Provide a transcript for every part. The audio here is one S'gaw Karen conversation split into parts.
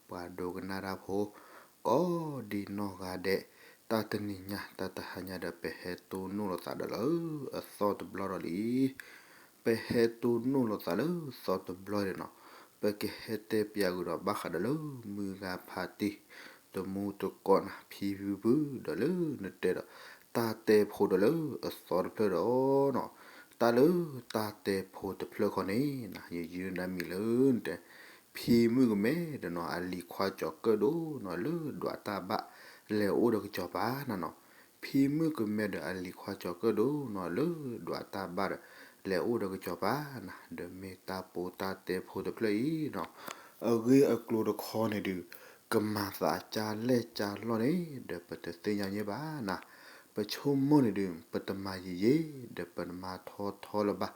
ပှၤဒိကနၣ်တၢ်ဖိ ကိးဒံနီၢ်ဂၤဒဲး, တၢ်တနံၤညါ တၢ်တဟါညါဒီး ပဟဲတိၢ်နီၣ်လိာ်သးဒီးလၢအသီတဘျီဒီးလံ. ပဟဲတိၢ်နီၣ်လိာ်သးလၢသီတဘျီဒီးနီၤ, ပကဟဲတဲပၠးဃုာ်ဒီးဘၣ်ဃးဒီးလၢမုၢ်ဂၤဖးတံၢ် တမူတကိးနၤ ဖံဖုဖုဒီးလၢနတဲဒီး တၢ်တဲဖိဒီးလၢအသီတဖျၢၣ်ဒီးနီၤ, တၢ်လၢတၢ်တဲဖိတဖျၢၣ်ခီန့ၣ်နၤ ယယုၢ်နမံၤလၢနတဲ ဖံမုၣ်ကမဲဒီးနီၤ အလံၤခွါကၠီၤကၢၣ်ဒိၣ်နီၤ လၢဒွးတၢ်ဘၣ် လဲၤအိၣ်ဒီးကစီၤပၤနၤနီၤ. ဖံမုၣ်ကမဲဒီးအလံၤခွါကၠီၤကၢၣ်ဒိၣ်နီၤ လၢဒွးတၢ်ဘၣ်ဒီး လဲၤအိၣ်ဒီးကစီၤပၤနၤ, ဒီးမ့ၢ်တၢ်ပိာ်တၢ်တဲဖိတဖျၢၣ်အံၤနီၤ, အဂ့ၢ်အကျိၤတခီန့ၣ်ဒုး ကမၤသးကၢ်လဲၢ်ကၢ်လီၢ်န့ၣ် ဒီးပတသ့ၣ်ညါညါဘၣ်နၤ. ပဆိကမိၣ်န့ၣ်ဒုး ပတမၤယံာ်ယံာ် ဒီးပတမၤထီထီလၢၤဘၣ်.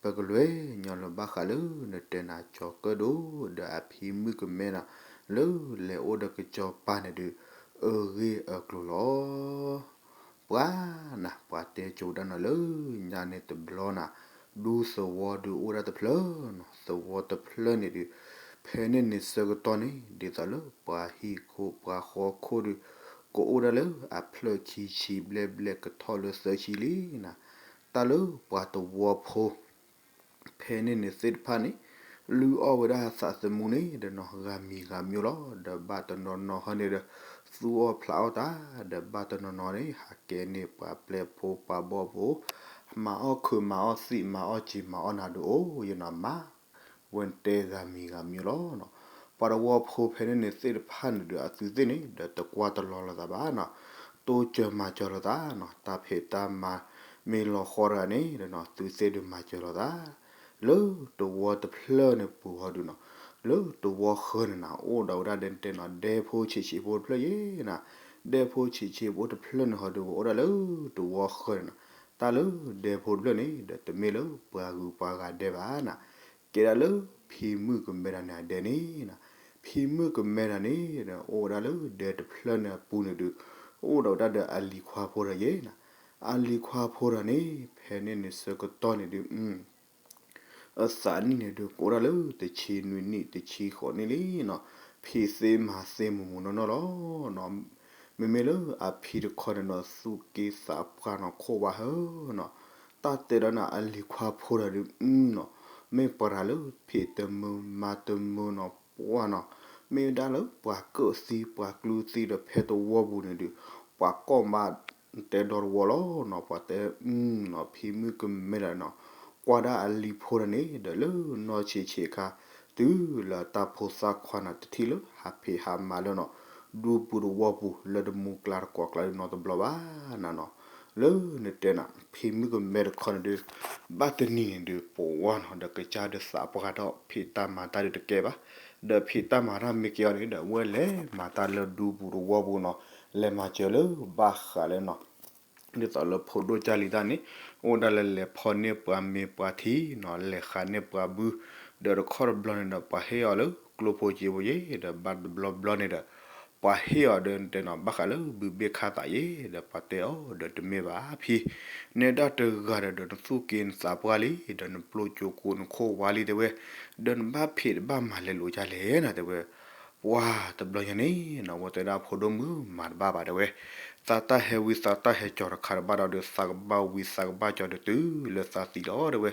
ပကလဲၤညီလၢၤဘၣ်ဃးလၢနတဲနၤ ကၠီၤကၢၣ်ဒိၣ် ဒီးအဖံမုၣ်ကမဲနၤ လၢလဲၤအိၣ်ဒီးကစီၤပၤန့ၣ်ဒုး အဂ့ၢ်အကျိၤလီၤ. ပှၤနၤ ပှၤတဲကၠိဒၣ်နီၤလၢညါန့ၣ်တဘျီနၤ, ဒူသဝီဒုးအိၣ်ဒၣ်တဖျၢၣ်နီၤ, သဝီတဖျၢၣ်န့ၣ်ဒုး ဖဲန့ၣ်န့ၣ်ဆၢကတီၢ်န့ၣ် ဒ်သိးလၢပှၤဟံၣ်ခိၣ်ပှၤဃီခိၣ်ဒုး ကအိၣ်ဒၣ်လၢအဖျၢၣ်ခံဆံဘျဲၣ်ဘျဲၣ်ကထီၣ်လၢသၢဆံလံနၤ. တၢ်လၢပှၤသဝီဖိ ဖဲန့ၣ်န့ၣ်သ့ၣ်တဖၣ်န့ၣ် လုၢ်အီၣ်ဝဲဒၣ်သးသမူန့ၣ်ဒီးနီၤ ဂၤမံၤဂၤမံၤလီၤ. ဒီးဘၣ်တနီၤနီၤဟီန့ၣ်ဒီး သူၣ်အီၣ်ဖျးအီၣ်တၢ်, ဒီးဘၣ်တနီၤနီၤန့ၣ် ဟးကဲန့ၢ်ပှၤပျဲၢ်ဖိပှၤဘီၣ်ဖိ, မၤအီၣ်ခုးမၤအီၣ်သံး မၤအီၣ်စ့မၤအီၣ်နၤဒုးအိၣ်ယနီၤ မၤ ဝဲတဲဂၤမံၤဂၤမံၤလီၤနီၤ. ပှၤသဝီဖိဖဲန့ၣ်န့ၣ်သ့ၣ်တဖၣ်န့ၣ်ဒီး အသုသ့ၣ်န့ၣ်ဒီးတကွၢ်တလီၤလိာ်သးဘၣ်နီၤ, တိစၢၤမၤစၢၤလိာ်သးနီၤ, တၢ်ဖံးတၢ်မၤမ့ၢ်လီၤဃီတဂၤန့ၣ်ဒီးနီၤ သုသ့ၣ်ဒုးမၤစၢၤလိာ်သး. လၢသဝီတဖျၢၣ်န့ၣ်ပူၤဟီဒုးနီၤ, လၢသဝီဃၢၤန့ၣ်နၤ အိၣ်ဒီးဝဲဒၣ်ဒဲတဲနီၤ ဒဲဖိဆံးဆံးဖိတဖျၢၣ်ယဲနၤ, ဒဲဖိဆံးဆံးဖိတဖျၢၣ်န့ၣ်ဟီဒုး အိၣ်ဒၣ်လၢသဝီဃၢၤန့ၣ်နၤ, တၢ်လၢဒဲဖိတဖျၢၣ်န့ၣ်ဒီး တမ့ၢ်လၢပှၤဂုၤပှၤဂၤဒဲဘၣ်နၤ, ကဲဒၣ်လၢဖံမုၣ်ကမဲတၢ်န့ၣ်အဒဲန့ၣ်နၤ, ဖံမုၣ်ကမဲတၢ်န့ၣ်ဒီး အိၣ်ဝဲဒၣ်လၢဒဲတဖျၢၣ်န့ၣ်အပူၤန့ၣ်ဒုး အိၣ်ဒီးဝဲဒၣ်ဒီးအလံၤခွါဖိတဂၤယဲနၤ, အလံၤခွါဖိတဂၤန့ၣ် ဖဲန့ၣ်န့ၣ်ဆၢကတီၢ်န့ၣ်ဒုး အသးနံၣ်န့ၣ်ဒုး ကအိၣ်ဒၣ်လၢတဆံနွံနံၣ်တဆံဃိးနံၣ်လံနီၤ, ဖံးသ့မၤသ့မုာ်မုာ်နီၢ်နီၢ်လီၤ. မ့မ့ၢ်လၢအဖံတခီန့ၣ်နီၤ သူၣ်က့သးပှၢ်နီၤ ခိၣ်ဝါဟၢနီၤ, တၢ်တဲဒီးန့ၣ်အလံၤခွါဖိတဂၤဒုးနီၤ, မ့ၢ်ပှၤတဂၤလၢဖံးတမုာ်မၤတမုာ်နီၤ ပှၢ်နီၤ, မ့ၢ်ဝဲဒၣ်လၢပှၤကၢၣ်သံပှၤကျူသံဒီး ဖဲသဝီပူၤန့ၣ်ဒုး ပှၤကိးမး တဲဒီတဝီလီၤနီၤ, ပှၤတဲနီၤ ဖံမုၣ်ကမဲတၢ်နီၤ, ကွၢ်ဒၣ်အလံၤဖိတဂၤန့ၣ်ဒီး လၢနီၢ်ဆံးဆံးအခါ တုၤလၢတၢ်ဖိသၣ်ခွါနၤတထံၣ်လၢဟးဖံးဟးမၤလၢနီၤ ဒူပူၤသဝီပူၤ လၢတမူကျါတကိးကျါဒုးနီတဘျီဘၣ်နၤနီၤ. လၢနတဲနၤ ဖံမုၣ်ကမဲတခီန့ၣ်ဒုး ဘၣ်တနံၤန့ၣ်ဒုး ပဝါနီၤ ဒီးကစၢ်ဒုးသးပှၢ်ဒီး ဖံးတၢ်မၤတၢ်ဒုးတကဲဘၣ်, ဒီးဖံးတၢ်မၤတၢ်မ့ၢ်ကဲအီၤန့ၣ်ဒီး အဝဲလဲၤမၤတၢ်လၢဒူပူၤသဝီပူၤနီၤ, လဲၤမၤစၢၤလၢဘၣ်ဃးလၢနီၤ ဒ်သိးလၢဖိဒိၣ်ကၢ်လံၤတၢ်န့ၣ် အိၣ်ဒၣ်လၢလဲၤဖီၣ်န့ၢ်ပှၤမ့ၤပှၤထံနီၤ, လဲၤဃးန့ၢ်ပှၤဘု, ဒီးတခီတဘျီန့ၣ်ဒီး ပှၤဟ့ၣ်အီၤလၢကျိဖိစ့ဖိယဲ, ဒီးဘၣ်တဘျီဘျီန့ၣ်ဒီး ပှၤဟ့ၣ်အီၤဒီးတဲနီၤ ဘၣ်ဃးလၢဘုဘ့ၣ်ခါသးယဲ, ဒီးပှၤတဲအီၤဒီးတမ့ၢ်ဘၣ်ဖံ, နဲဒၣ်တဂၤဒီး ဒီးနသူၣ်က့နသးပှၢ်လံ, ဒီးနပျိၢ်ကၠိကိးနခိၣ်ဝါလံတဲဝဲ, ဒီးနဘၣ်ဖံးတဘၣ်မၤလဲၤလိာ်ကၢ်လဲၣ်နၤတဲဝဲ ပှၤတဘျီညါန့ၣ်နီၤ အဝဲတဲဒၣ်ဖိဒိၣ်မုၣ်မၤတဘၣ်ဘၣ်တဲဝဲ, သးတၢ်ဟဲဝံသးတၢ်ဟဲကၠီၤတခါဒီး ဘၣ်ဒီးဒုးသးကဘၣ်ဝံသးကဘၣ်ကၠီၤဒီးတုၤလၢသးသံလီၤတဲဝဲ,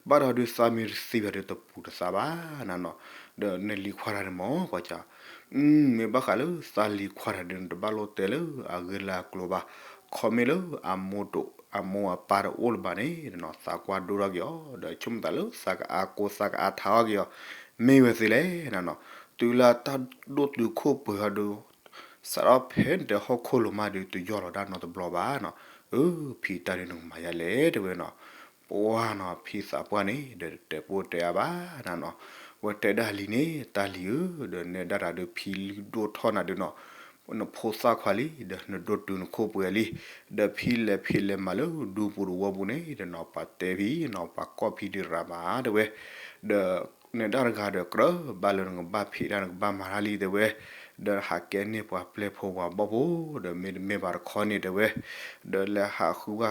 ဘၣ်ဒီးဒုးသးမ့ၢ်တသံဘၣ်ဒီးတပူၤတသးဘၣ်နၤနီၤ, ဒီးနလံၤခွါတၢ်န့ၣ်မ့ၢ်ကွၢ်ကၢ် မ့ၢ်ဘၣ်ဃးလၢသးလံၤခွါတၢ်ဒုး နတဘၣ်လိၣ်တဲလၢအဂ့ၢ်လၢအကျိၤဘၣ်, ခီမ့ၢ်လၢအမိၢ်တအိၣ် အမိၢ်အပၢ်တအိၣ်လၢၤဘၣ်န့ၣ်နီၤ သးကွၢ်ဒိၣ်ထီၣ်က့ၤအီၤ ဒီးဆိကမိၣ်သးလၢသးကအါကိၢ်သးကအါထးအီၣ်က့ၤအီၤ မ့ၢ်ဝဲသ့လဲၣ်နၤနီၤ, တုၤလၢတၢ်ဒိၣ်တုာ်ခိၣ်ပှဲၤအီၤဒုး စးထီၣ်ဖဲန့ၣ်တဲဟီၣ်ခိၣ်လိၤမးဒုး တယီၢ်လီၤဒၣ်နီတဘျီဘၣ်နီၤ, အၢ ဖံးတၢ်ဒုးနကမၤယၤလဲၣ်တဲဝဲနီၤ, ပှၤနီၤ ဖံသးပှၢ်န့ၣ် ဒီးတတဲပိၢ်တဲအါဘၣ်နၤနီၤ, ဝဲတဲဒၣ်လံန့ၣ် တၢ်လံၤဧၢ ဒီးနဲဒၣ်တၢ်ဒုးဖံလုၢ်ဒိၣ်ထီၣ်နၤဒုးနီၤ, နဖိသၣ်ခွါလံ ဒီးနဒိၣ်တုာ်နခိၣ်ပှဲၤလံ, ဒီးဖံလဲၤဖံးလဲၤမၤလၢဒူပူၤတဝီပူၤန့ၣ်ဒီးနီၤ ပှၤတဲဖံနီၤ ပှၤကိးဖံဒုးရၤမးတဲဝဲ, ဒီး နဲဒၣ်တဂၤဒီးကြၢးဘၣ်လၢနကဘၣ်ဖံးတၢ်နကဘၣ်မၤတၢ်လံတဲဝဲ, ဒီးဟးကဲန့ၢ်ပှၤပျဲၢ်ဖိပှၤဘီၣ်ဖိ, ဒီးမ့တမ့ၢ်ဘၣ်တခီန့ၣ်တဲဝဲ, ဒီးလဲၤဟးဃုဝဲ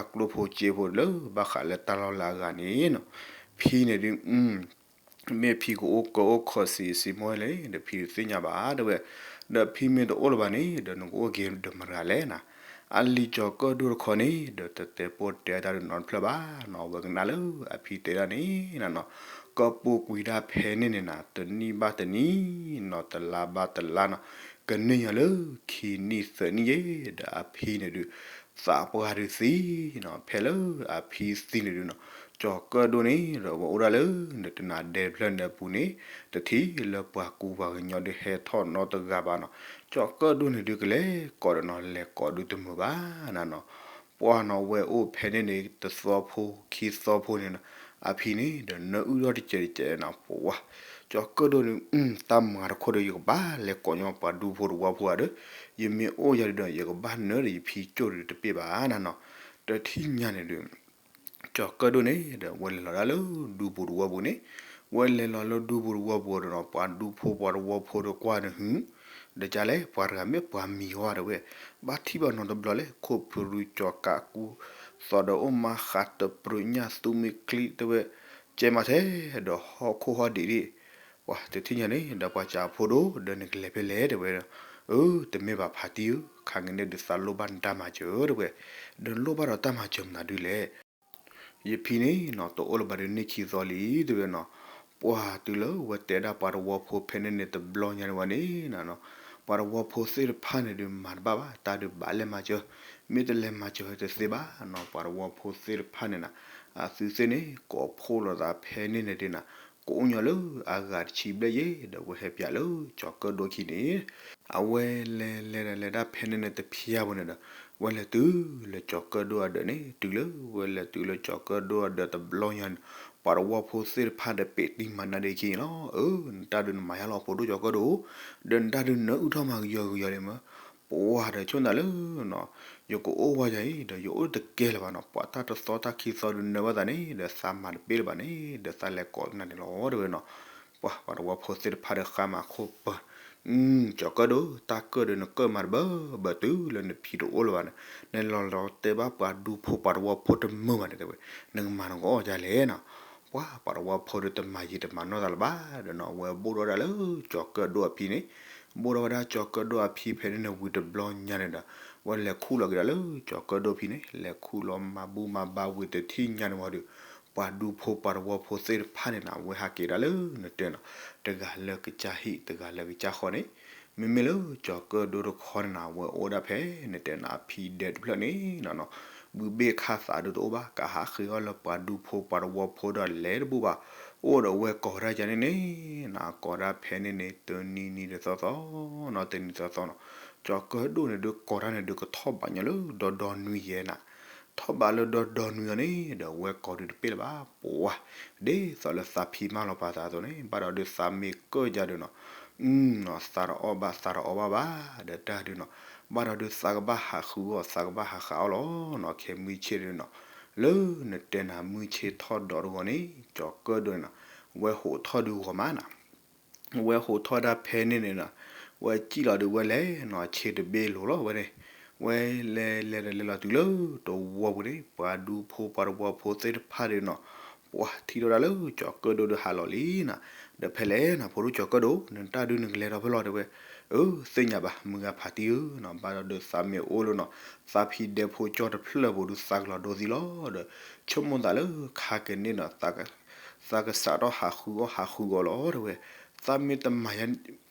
ကျိဖိစ့ဖိလၢဘၣ်ဃးလၢတၢ်လီၢ်လၢအဂၤန့ၣ်နီၤ, ဖံန့ၣ်ဒုး မ့ၢ်ဖံကအိၣ်ကၢအိၣ်ခီၣ်စံးစံးမိၢ်လဲၣ် ဒီးဖံတသ့ၣ်ညါဘၣ် တဲဝဲ, ဒီးဖံမ့ၢ်တအိၣ်လၢၤဘၣ်န့ၣ် ဒီးနကအိၣ်က့ၤဒီးမတၤလဲၣ်နၤ, အလံၤကၠီၤကၢၣ်ဒိၣ်တခီန့ၣ် ဒီးတတဲပိာ်တဲတၢ်ဒီးနီတဖျၢၣ်ဘၣ်နီၤ, ဝဲကနၣ်လၢအဖံတဲဒၣ်န့ၣ်နီၤ, ကီၢ်ပူၤကွံာ်ဒၣ်ဖဲန့ၣ်န့ၣ်နၤ တနံၣ်ဘၣ်တနံၣ်နီၤ တလါဘၣ်တလါနီၤ, ကန့ၢ်ညီလၢခံနံၣ်သၢနံၣ်ယဲ ဒီးအဖံန့ၣ်ဒုး သးပှၢ်ဒုးသံနီၤ, ဖဲလၢအဖံသံန့ၣ်ဒုးနီၤ, ကၠီၤကၢၣ်ဒိၣ်န့ၣ် ဒီးဝဲအိၣ်ဒၣ်လၢနတနၤဒဲတဖျၢၣ်န့ၣ်အပူၤန့ၣ်, တထံၣ်လၢပှၤကူပှၤကညီဒုးဟဲထီၣ်နီတဂၤဘၣ်နီၤ, ကၠီၤကၢၣ်ဒိၣ်န့ၣ်ဒုးကလဲၤကိးဒီးနီၤ လဲၤကိးဒုးတမုာ်ဘၣ်နၤနီၤ, ပှၢ်နီၤဝဲအိၣ်ဖဲန့ၣ်န့ၣ် တသီဖိခံသီဖိန့ၣ်နီၤ, အဖံန့ၣ်ဒီးနၢအုၣ်ထီၣ်တစဲးတစဲးနီၤ, ပှၢ် ကၠီၤကၢၣ်ဒိၣ်န့ၣ် တၢ်မၤတခိၣ်ဒီး ယကဘၣ်လဲၤကိးညီပှၤဒူဖိတဝီဖိဧါဒီး, ယမ့ၢ်အိၣ်ယၤဒုးဒီး ယကဘၣ်နၢဒီးယဖံကၠိၣ်ဒုးတပ့ၢ်ဘၣ်နၤနီၤ, တထံၣ်ညါန့ၣ်ဒုး ကၠီၤကၢၣ်ဒိၣ်န့ၣ်ဒီး ဝဲလဲၤလီၤဒၣ်လၢဒူဖိတဝီပူၤန့ၣ်, ဝဲလဲၤလီၤလၢဒူဖိတဝီပူၤဒီးနီၤ ပှၤဒူဖိပှၤတဝီဖိဒီးကွၢ်န့ၣ် ဟု ဒီးကလဲၣ် ပှၤတဂၤမ့ၢ်ပှၤမံၤဝဲတဲဝဲ, ဘၣ်ထံၣ်ဘၣ်နီတဘျီလဲၣ် ခိၣ်ဖရူကၠီၤကးကူ, သီဒီးအိၣ်မါဃးတပြူညၣ်သူမ့ၢ်ချံတဲဝဲ, ကဲမးထဲ, ဒီးဟီၣ်ခိၣ်ဟီၣ်ဒံးဒံး, ပှၤတထံၣ်ညါန့ၣ် ဒီးပှၤစံးဖိဒိၣ် ဒီးနကလဲၤဖဲလဲၣ်တဲဝဲ, အၢ တမ့ၢ်ဘၣ်ဖါတံၢ်ဧၢ, ခါက့ၤန့ၣ်ဒုးသးလိၣ်ဘၣ်နတၢ်မၤစၢၤတဲဝဲ, ဒီးနလိၣ်ဘၣ်ဒီးတၢ်မၤစၢၤမနုၤဒုးလဲၣ် ယဖံန့ၣ်နီၤ တအိၣ်လၢၤဘၣ်ဒီးနံၣ်ခံသီလံတဲဝဲနီၤ, ပှၢ်တုၤလၢဝဲတဲဒၣ်ပှၤတဝီဖိဖဲန့ၣ်န့ၣ်တဘျီညါန့ၣ်ဝဲန့ၣ်နီၤ, ပှၤတဝီဖိသ့ၣ်တဖၣ်န့ၣ်ဒုးမၤတဘၣ်ဘၣ် တၢ်ဒုးဘၣ်လဲၤမၤစၢၤ, မ့ၢ်တလဲၤမၤစၢၤဝဲတသ့ဘၣ်နီၤ, ပှၤတဝီဖိသ့ၣ်တဖၣ်န့ၣ်နၤ, အသုသ့ၣ်န့ၣ် ကိးဖှိၣ်လိာ်သးဖဲန့ၣ်န့ၣ်ဒုးနၤ, ကိးညီလၢအဂၤတဆံဘျဲၣ်ယဲ ဒီးဝဲဟဲပၠးလၢကၠီၤကၢၣ်ဒိၣ်ခံန့ၣ် အဝဲလဲၤလဲၤဒီးလဲၤဒၣ်ဖဲန့ၣ်န့ၣ်တဖျၢၣ်ဖိန့ၣ်ဒီး, ဝဲလဲၤတုၤလၢကၠီၤကၢၣ်ဒိၣ်အဒၢးန့ၣ် တုၤလၢဝဲလဲၤတုၤလၢကၠီၤကၢၣ်ဒိၣ်အဒၢးတဘျီညါန့ၣ်, ပှၤတဝီဖိသ့ၣ်တဖၣ်ဒီးပဲာ်တံၢ်မၤနၢ်ဒ့ခံန့ၣ်လီၤ, အၢ နတၢ်ဒုးနမၤယါလီၤဖိဒိၣ်ကၠီၤကၢၣ်ဒိၣ်, ဒီးနတၢ်ဒုးနၢအုၣ်ထီၣ်မၤကယီၤကယီၤလံမ့ၢ်, ပှၢ်ဒီးဆိၣ်နၤလၢနီၤ, ယကအိၣ်ဝဲယၤအံၤ ဒီးယအိၣ်တကဲလၢၤဘၣ်နီၤ, ပှၤတၢ်တသီတၢ်ခံသီဒုးနၢဝဲသးန့ၣ် ဒီးသးမၤတပ့ၢ်လၢၤဘၣ်န့ၣ် ဒီးသးလဲၤကိးနၤန့ၣ်လီၤတဲဝဲနီၤ, ပှၢ်ပှၤတဝီဖိသ့ၣ်တဖၣ်ဒီးဃါမၤခိၣ်ပၢၤ, ကၠီၤကၢၣ်ဒိၣ် တၢ်ကၢၣ်ဒုးနကၢၣ်မၤတဘၢဘၢတုၤလၢနဖံတအိၣ်လၢၤဘၣ်န့ၣ်, နလီၤလီၤတဲဘၣ်ပှၤဒူဖိပှၤတဝီဖိတမုာ်ဘၣ်န့ၣ်တဲဝဲ, နကမၤနကအီၣ်ဒ်လဲၣ်နီၤ, ပှၢ်ပှၤတဝီဖိဒီးတမၤယံာ်တမၤနီၢ်သးလၢၤဘၣ်ဒီးနီၤ, ဝဲဘိၣ်ထီၣ်ဝဲဒၣ်လၢကၠီၤကၢၣ်ဒိၣ်အဖံန့ၣ်, ဘိၣ်ထီၣ်ဝဲဒၣ်ကၠီၤကၢၣ်ဒိၣ်အဖံဖဲန့ၣ်န့ၣ်ဝံၤတဘျီညါန့ၣ်ဒီး, ဝဲလဲၤခူၣ်လီၤက့ၤဒီးလၢကၠီၤကၢၣ်ဒိၣ်ဖံန့ၣ် လဲၤခူၣ်လီၤမၤဘူၣ်မၤဘါဝံၤတထံၣ်ညါန့ၣ်ဝံၤဒီး, ပှၤဒူဖိပှၤတဝီဖိသ့ၣ်တဖၣ်န့ၣ်နၤ ဝဲဟးက့ၤဒၣ်လၢနတဲနီၤ, တဂၤလၢကစၢ်ဟံၣ် တဂၤလၢကစၢ်ဃီန့ၣ်, မ့မ့ၢ်လၢကၠီၤကၢၣ်ဒိၣ်တခီန့ၣ်နၤ ဝဲအိၣ်ဒၣ်ဖဲနတဲနၤအဖံဒဲတဖျၢၣ်န့ၣ်နီၤ, ဘုဘ့ၣ်ခါသးဒုးတအိၣ်ဘၣ် ကဟးဃ့အီၣ်လၢပှၤဒူဖိပှၤတဝီဖိဒီးလဲၤတဘူၣ်ဘၣ်, အိၣ်ဒီးဝဲကိးတၢ်ယါန့ၣ်န့ၣ်နၤ ကိးတၢ်ဖဲန့ၣ်န့ၣ် တနံၤနံၤတသီသီနီၤ တနံၤသီသီနီၤ, ကၠီၤကၢၣ်ဒိၣ်န့ၣ်ဒုးကိးတၢ်န့ၣ်ဒုးကထီၣ်ဘးညီလၢဒီဒီနွံယဲနၤ, ထီၣ်ဘးလၢဒီဒီနွံအီၤန့ၣ် ဒီးဝဲကိးဒုးတပ့ၢ်လၢၤဘၣ် ပှၢ်, ဒ်သိးလၢသးဖံမၢလီၤပာ်သးအသိးန့ၣ် ဘၣ်ဒီးဒုးသးမ့ၢ်ကၢၣ်ယါဒုးနီၤ, နီၤ သးတအီၣ်ဘၣ်သးတအီၣ်ဘၣ်ဘၣ်, ဒီးတၢ်ဒုးနီၤ, ဘၣ်ဒီးဒုးသးကဘၣ်ဟးဃုအီၣ်သးကဘၣ်ဟးဃးအီၣ်လီၤနီၤ ခဲမုၢ်ဆ့ၣ်ဒုးနီၤ, လၢနတဲနၤမုၢ်ဆ့ၣ်ထီၣ်ဒီးတဂီၤန့ၣ် ကၠီၤကၢၣ်ဒိၣ်န့ၣ်နီၤ, ဝဲဟိးထီၣ်ဒုးဂီၤမးနၤ ဝဲဟိးထီၣ်ဒၣ်ဖဲန့ၣ်န့ၣ်နီၤ, ဝဲစံၣ်လီၤဒုးဝဲလဲၤနီၤ ဆ့တဘ့ၣ်လိၤလီၤဝဲန့ၣ်, ဝဲလဲၤလဲၤဒီးလဲၤလီၤတုၤလၢတဝီပူၤန့ၣ် ပှၤဒူဖိပှၤတဝီဖိသ့ၣ်တဖၣ်ဒုးနီၤ, ပှၢ်ထံၣ်ထီၣ်ဒၣ်လၢကၠီၤကၢၣ်ဒိၣ်ဒုးဟးလီၤလံနီၤ, ဒီးဖဲလဲၣ်နီၤ ဖိဒိၣ်ကၠီၤကၢၣ်ဒိၣ် နတၢ်ဒုးနကလဲၤထီၣ်ဖဲလဲၣ်တဲဝဲ, အၢ သ့ၣ်ညါဘၣ် မုၢ်ဂၤဖးတံၢ်ဧၢနီၤ, ဘၣ်ဒီးဒုးသးမ့ၢ်အိၣ်လၢနီၤ, သးဖံဒဲဖိကၠီတဖျၢၣ်ပူၤဒုးသးကလီၤဒိသံလီၤဒီး, ဆိကမိၣ်သးလၢခါကန့ၣ်နီၤ သးကစးထီၣ်ဟးဃုအီၣ်ဟးဃုအီၣ်လီၤတဲဝဲ, သးမ့ၢ်တမၤယါ,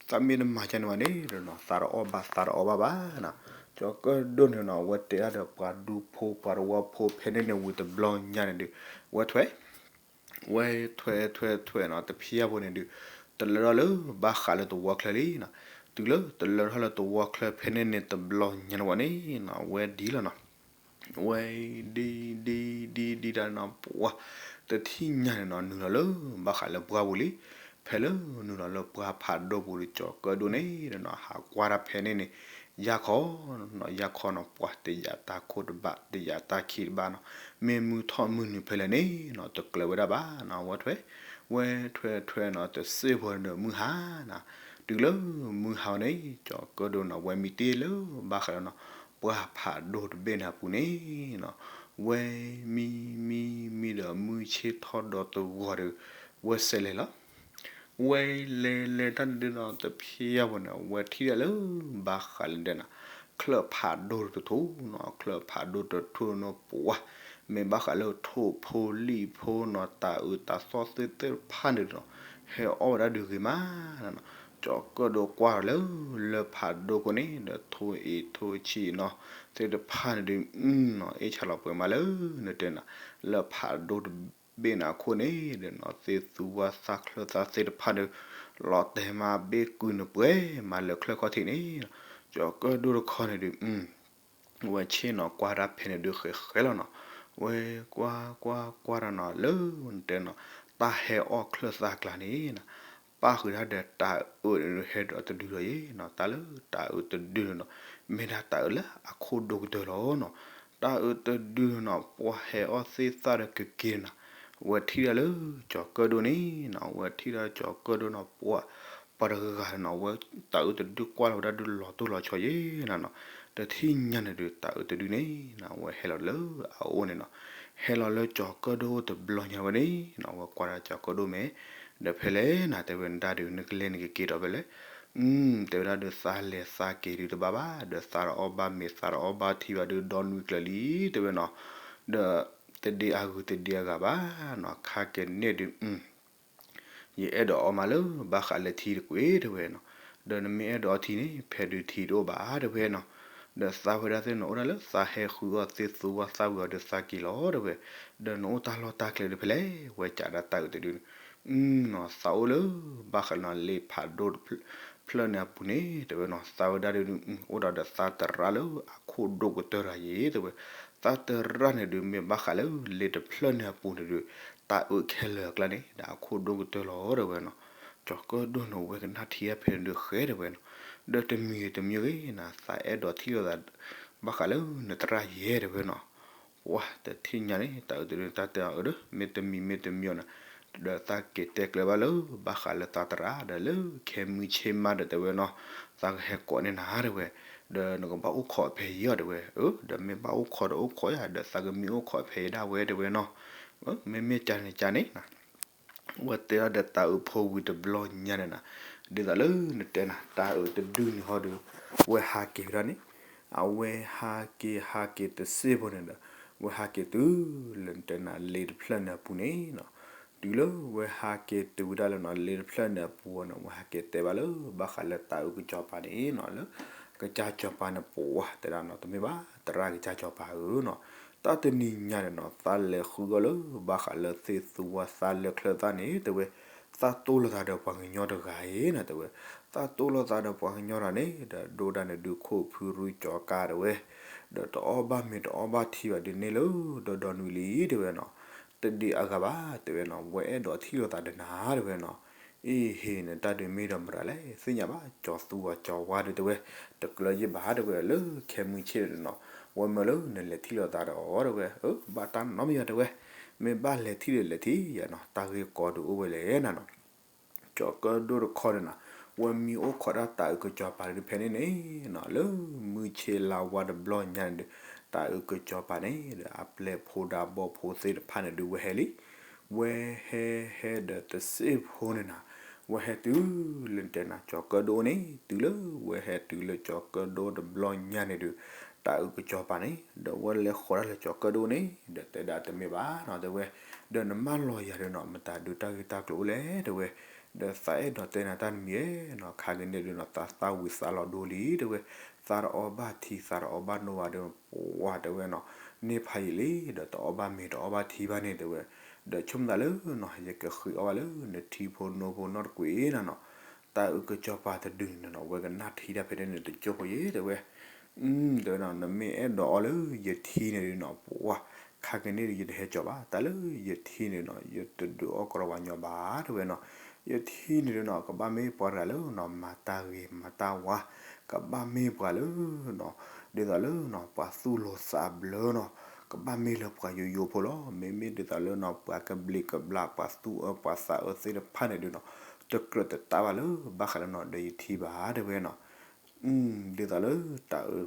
သးမ့ၢ်တမၤယါန့ၣ်ဘၣ်န့ၣ်ဒီးနီၤ သးတအီၣ်ဘၣ်သးတအီၣ်ဘၣ်ဘၣ်နီၤ, ကၠီၤကၢၣ်ဒိၣ်န့ၣ်နီၤ ဝဲတဲဒၣ်ဒီးပှၤဒူဖိပှၤတဝီဖိဖဲန့ၣ်န့ၣ်ဝံၤတဘျီညါန့ၣ်ဒုး, ဝဲထွဲ ဝဲထွဲထွဲထွဲနီၤ တဖျၢၣ်ဖိန့ၣ်ဒုး, တလၢထီၣ်လၢဘၣ်ဃးလၢတဝီချၢလံနီၤ, တုၤလၢတလၢထီၣ်လၢတဝီချၢဖဲန့ၣ်န့ၣ်တဘျီညါန့ၣ်ဝဲန့ၣ်နီၤ ဝဲဒ်လီၤနီၤ ဝဲဒ်ဒ်ဒ်ဒ်ဒ်တၢ်နီၤ ပှၢ် တထံၣ်ညါန့ၣ်နီၤ နုာ်လီၤလၢဘၣ်ဃးလၢပှၢ်ပူၤလံ, ဖဲလၢနုာ်လီၤလၢပှၢ်ဖးဒိၣ်ပူၤဒီး ကၠီၤကၢၣ်ဒိၣ်န့ၣ်နီၤ ဟးကွၢ်တၢ်ဖဲန့ၣ်န့ၣ် ယါခီနီၤ ယါခီနီၤ ပှၢ်တယာ်တၢ်ခိၣ်တဘၣ် တယာ်တၢ်ခံတဘၣ်နီၤ, မ့ၢ်မုၢ်ထီၣ်မုၢ်နုာ်ဖဲလဲၣ်န့ၣ်နီၤ တကျၢၤဝဲဒၣ်ဘၣ်နီၤ ဝဲထွဲ ဝဲထွဲထွဲနီၤ တစ့ၢ်ဖိဒီးမုၢ်ဟါနီၤ, တုၤလၢမုၢ်ဟါန့ၣ် ကၠီၤကၢၣ်ဒိၣ်နီၤ ဝဲမံတ့ၢ်လၢဘၣ်ဃးလၢနီၤ ပှၢ်ဖးဒိၣ်တဘ့ၣ်န့ၣ်အပူၤန့ၣ်နီၤ, ဝဲမံမံမံဒီးမုၢ်ဆ့ၣ်ထီၣ်ဒီးတဂီၤဒီး ဝဲစဲးလဲၤလီၤ ဝဲလဲၤလဲၤတၢ်န့ၣ်ဒုးနီၤ တဖျါဘၣ်န့ၣ် ဝဲထံၣ်ဒၣ်လၢ ဘၣ်ဃးလၢဒဲးနီၤ ချၢၣ်ဖးဒိၣ်တထူၣ်နီၤ ချၢၣ်ဖးဒိၣ်တထူၣ်နီၤ ပှၤ မ့ၢ်ဘၣ်ဃးလၢထိၣ်ဖိလံၣ်ဖိနီၤ တၤအုးတၤသီၣ်သ့ၣ်တဖၣ်န့ၣ်နီၤ ဟဲအီၣ်ဝဲဒၣ်ဒုးဂ့ၤမးနီၤ. ကၠီၤကၢၣ်ဒိကွၢ်လၢ လၢဖးဒိၣ်ခိၣ်န့ၣ်ဒီး ထိၣ်အ့ၣ်ထိၣ်ဆံးနီၤ သ့ၣ်တဖၣ်န့ၣ်ဒုး နီၤ အ့ၣ်ဆါလီၤပှဲၤမးလၢ နတဲနီၤ လၢဖးဒိၣ်တဘ့ၣ်န့ၣ်အခိၣ်န့ၣ်ဒီးနီၤ သ့ၣ်သူဝါသးချၢၣ်သးသ့ၣ်တဖၣ်ဒီး လီၤတဲာ်မးဘ့ၣ်ကုၢ်န့ၣ်ပှဲၤမးလၢချၢၣ်ခီၣ်ထံးန့ၣ်နီၤ. ကၠီၤကၢၣ်ဒိတခီန့ၣ်ဒုး ဝဲဆ့ၣ်နီၤကွၢ်တၢ်ဖဲန့ၣ်ဒုးဃဲးဃဲးလီၤနီၤ. ဝဲကွၢ်ကွၢ်ကွၢ်တၢ်နီၤ လၢနတဲနီၤ တၢ်ဟဲအီၣ်ချၢၣ်သးကျါန့ၣ်နီၤ ပၣ်ဃုာ်တၢ်ဒီးတၤအုးန့ၣ်ဒုးဟဲဒီးတဒုလီၤယဲနီၤ. တၢ်လၢ တၤအုးတဒုန့ၣ်နီၤ မ့ၢ်ဒၣ်တၤအုးလၢအခိၣ်ဒိၣ်ကတၢၢ်လီၤနီၤ. တၤအုးတဒုန့ၣ်နီၤ ပှၤဟဲအီၣ်သ့ၣ်သၣ်ဒီးကက့ၤန့ၣ်နီၤ ဝဲထံၣ်ဒၣ်လၢ ကၠီၤကၢၣ်ဒိန့ၣ်နီၤ ဝဲထံၣ်ဒၣ်ကၠီၤကၢၣ်ဒိနီၤ ပှၤ ပှၤတဂၤဂၤန့ၣ်နီၤ ဝဲတၤအုးတဒုကွၢ်လီၤဝဲဒၣ်ဒုးလီၤတိၢ်လီၤဆီယဲနီၤနီၤ. တထံၣ်ညါန့ၣ်ဒုး တၤအုးတဒုန့ၣ်နီၤ ဝဲဟဲလီၤလၢအအိၣ်န့ၣ်နီၤ ဟဲလီၤလၢကၠီၤကၢၣ်ဒိတဘျီညါဝဲန့ၣ်နီၤ ဝဲကွၢ်ဒၣ်ကၠီၤကၢၣ်ဒိမဲာ် ဒီးဖဲလဲၣ်နီၤ တဲဝဲဒၣ်ဒုး နကလဲၤနကက့ၤဒီးဖဲလဲၣ် တဲဝဲဒၣ်ဒုး သးလဲၤသးက့ၤဒုးတဘၣ်ဘၣ် ဒီးသးတအီၣ်ဘၣ်မ့ၤ သးတအီၣ်ဘၣ်ထံဘၣ်ဒုး ဒီနွံကျၢၤလံ တဲဝဲနီၤ. ဒီးတဒ့အဂုၤတဒ့အဂၤဘၣ်နီၤ ခါက့ၤန့ၣ်ဒုး ယအဲၣ်ဒိးအီမးလၢ ဘၣ်ဃးလၢထံတကွ့ၢ်တဲဝဲနီၤ. ဒီးနမ့ၢ်အဲၣ်ဒိးအီထံန့ၣ် ဖဲဒုးထံတအိၣ်ဘၣ်တဲဝဲနီၤ. ဒီးသးဝဲဒၣ်သ့ၣ်နီၤ အိၣ်ဒၣ်လၢသးဟဲဃုအီၣ်သ့ၣ်သူဝါသးဝံၤအီၤဒီးသးက့ၤလီၤ တဲဝဲ. ဒီးနအိၣ်တၢ်လီၢ်တၢ်ကျဲဒုးဖဲလဲၣ် ဝဲကးဒၣ်တၤအုးတဒုန့ၣ် နီၤ သးအိၣ်လၢ ဘၣ်ဃးလၢနီၤ လ့ဖးဒိၣ်တဖျၢၣ်န့ၣ်အပူၤန့ၣ် တဲဝဲနီၤ. သးဝဲဒၣ်ဒုး အိၣ်ဒီးဒီးသးတရၣ်လၢအခိၣ်ဒိၣ်ကတၢၢ်တဂၤယဲ တဲဝဲ. သးတရၣ်န့ၣ်ဒုး မ့ၢ်ဘၣ်ဃးလၢလ့တဖျၢၣ်န့ၣ်အပူၤန့ၣ်ဒုး တၤအုးခဲလၢာ်အကျါန့ၣ် ဒီးအခိၣ်ဒိၣ်ကတၢၢ်လီၤ တဲဝဲနီၤ. ကၠီၤကၢၣ်ဒိၣ်န့ၣ် ဝဲကနၣ်ထံအဖဲန့ၣ်ဒုးဃဲတဲဝဲနီၤ. ဒီးတမံၤဂ့ၤတမံၤဂ့ၤနီၤ သးအဲၣ်ဒိးထံၣ်လိာ်သး ဘၣ်ဃးလၢနတရၣ်ယဲတဲဝဲနီၤ. ပှၤတထံၣ်ညါန့ၣ် တၤအုးတဒုးန့ၣ် တၢ်တဲအီၤအၢဒီး မ့ၢ်တမံၤမ့ၢ်တမံၤအီၤန့ၣ် ဒီးသးက့ၤတဲကျဲဘၣ်လၢ ဘၣ်ဃးလၢသးတရၣ် ဒီးလၢခဲမုၢ်ဆ့ၣ်မးဒီးတဲဝဲနီၤ သးကဟဲကိးန့ၢ်နၤတဲဝဲ. ဒီးနကဘၣ်အိၣ်ခိးဖဲယဲအီၤတဲဝဲ. အၢ ဒီးမ့ၢ်ဘၣ်အိၣ်ခိးဒီးအိၣ်ခိးယၤ ဒီးသးကမံအိၣ်ခိးဖဲယဲဒၣ်ဝဲတဲဝဲနီၤ. မ့မ့ၢ်ကန့ၣ်ကန့ၣ် ဝဲတဲဒၣ်ဒီးတၤအုးဖိဝံၤတဘျီညါန့ၣ်နီၤ ဒ်သိးလၢနတဲနၤ တၤအုးတဒုန့ၣ်ဟီဒီး ဝဲဟးက့ၤဝဲဒၣ်န့ၣ် အဝဲဟးက့ၤဟးက့ၤတစ့ၢ်ဖိန့ၣ်ဒီး ဝဲဟးက့ၤတုၤလၢနတဲနၤ လ့တဖျၢၣ်န့ၣ်အပူၤန့ၣ်နီၤ. တုၤလၢဝဲဟးက့ၤတုၤဝဲဒၣ်လၢနီၤ လ့တဖျၢၣ်န့ၣ်အပူၤန့ၣ် ဝဲဟးက့ၤတဲဘၣ်လၢ ဘၣ်ဃးလၢတၤအုးကစီၤပၤန့ၣ်နီၤ လၢ ကစၢ်စီၤပၤန့ၣ် ပှၤတဲဒၣ်နီၤ တမ့ၢ်ဘၣ် တရၣ်ကစၢ်စီၤပၤဧၢနီၤ. တၢ်တနံၤညါန့ၣ်နီၤ သးလဲၤဃုအီၣ်လၢ ဘၣ်ဃးလၢသ့ၣ်သူဝါသးလၢချၢၣ်သးန့ၣ် တဲဝဲ သးတိၢ်လိာ်သးဒီးပှၤကညီတဂၤအံၤနီၤ တဲဝဲ. သးတိၢ်လိာ်သးဒီးပှၤကညီတဂၤန့ၣ် ဒီးဒိၣ်ဒၣ်န့ၣ်ဒုးခိၣ်ဖုရူကၠီၤကါတဲဝဲ ဒီးတအီၣ်ဘၣ်မ့ၤတအီၣ်ဘၣ်ထံဘၣ်ဒုးန့ၣ်လၢဒီဒီနွံလံတဲဝဲနီၤ. တဒံးအဂၤဘၣ်တဲဝဲနီၤ ဝဲအဲၣ်ဒိးထံၣ်လိာ်သးဒီးနၤတဲဝဲနီၤ. အ့ဟ့ၣ်န့ၣ် တၢ်ဒုးမ့ၢ်ဒီးမတၤလဲၣ် သ့ၣ်ညါဘၣ် ကၠီၤသူဝါကၠီၤဝါဒုးတဲဝဲ တကျၢၤယံၣ်ဘၣ်တဲဝဲ လၢခဲမုၢ်ဆ့ၣ်န့ၣ်နီၤ ဝဲမၢလၢနလဲၤထံၣ်လိာ်သးဒီးအီၤတဲဝဲ. အၢ ဘၣ်တၢ်နီတမံၤယၤတဲဝဲ မ့ၢ်ဘၣ်လဲၤထံၣ်ဒီးလဲၤထံၣ်ယၤနီၤ တၢ်ဂ့ၢ်ကီဒုးအိၣ်ဝဲလဲၣ်နၤနီၤ. ကၠီၤကၢၣ်ဒိၣ်တခီန့ၣ်နီၤ ဝဲမံအိၣ်ခိးဒၣ်တၤအုးကစီၤပၤဒုးဖဲန့ၣ်န့ၣ်နီၤ လၢမုၢ်ဆ့ၣ်လါဝါတဘျီညါန့ၣ်ဒီး တၤအုးကစီၤပၤန့ၣ်ဒီး အပျဲၢ်ဖိဒၣ်ဘီၣ်ဖိသ့ၣ်တဖၣ်န့ၣ်ဒုးဝဲဟဲလံ ဝဲဟဲဟဲဒီးတစ့ၢ်ဖိန့ၣ်နီၤ ဝဲဟဲတုၤလၢနတဲနၤ ကၠီၤကၢၣ်ဒိၣ်န့ၣ် တုၤလၢဝဲဟဲတုၤလၢကၠီၤကၢၣ်ဒိၣ်တဘျီညါန့ၣ်ဒုး တၤအုးကစီၤပၤန့ၣ် ဒီးဝဲလဲၤဃီၤဒၣ်လၢကၠီၤကၢၣ်ဒိၣ်န့ၣ် ဒီးတဲဒၣ်တမ့ၢ်ဘၣ်နီၤ တဲဝဲ ဒီးနမၢလီၤယၤဒီးနီၤ မတၤဒုးတၢ်ဂ့ၢ်တၢ်ကျိၤအိၣ်လဲၣ်တဲဝဲ ဒီးသးအဲၣ်ဒိးတဲနၤတၢ်တမံၤဧဲနီၤ ခါကန့ၣ်ဒုးနီၤ သးသၣ်ဝံၤသးလီၤဒိလံတဲဝဲ သးတအီၣ်ဘၣ်ထံ သးတအီၣ်ဘၣ်နိဘၣ်ဒီး ပှၤတဲဝဲနီၤ န့ၢ်ဖးယံာ်လံ ဒီးတအီၣ်ဘၣ်မ့ၤတအီၣ်ဘၣ်ထံဘၣ်န့ၣ်တဲဝဲ ဒီးဆိကမိၣ်သးလၢနီၤ ယကဃ့အီၣ်ဘၣ်လၢနထံဖိနိဖိနီတကွံာ်နၤနီၤ တၤအုးကစီၤပၤတဒုန့ၣ်နီၤ ဝဲကနၣ်ထံတၢ်ဖဲန့ၣ်န့ၣ် တကၠိဖိယဲတဲဝဲ တဲဝဲနီၤ နမ့ၢ်အဲၣ်ဒိးအီၣ်လၢယထံန့ၣ်ဒုးနီၤ ပှၤ ခါကန့ၣ်ဒုး ယတဟဲကၠီၤဘၣ် တၢ်လၢယထံန့ၣ်နီၤ ယတဒုးအီၣ်ကရီပှၤကညီဘၣ်တဲဝဲနီၤ ယထံန့ၣ်ဒုးနီၤ ကဘၣ်မ့ၢ်ပှၤတဂၤလၢနီၤ မၤတၢ်ဂ့ၤမၤတၢ်ဝါ ကဘၣ်မ့ၢ်ပှၤလၢနီၤ ဒ်သိးလၢနီၤ ပှၤသူၣ်လီၤသးဘျၢနီၤ ကဘၣ်မ့ၢ်လၢပှၤယိယိဖိလီၤ မ့မ့ၢ်ဒ်သိးလၢနီၤ ပှၤကဘျံးကဘျၣ် ပှၤသူၣ်အၢပှၤသးအၢသ့ၣ်တဖၣ်န့ၣ်ဒုးနီၤ တကြၢးတတၢ်ဘၣ်လၢ ဘၣ်ဃးလၢနီၤ ဒီးယထံဘၣ်တဲဝဲနီၤ ဒ်သိးလၢတၤအုး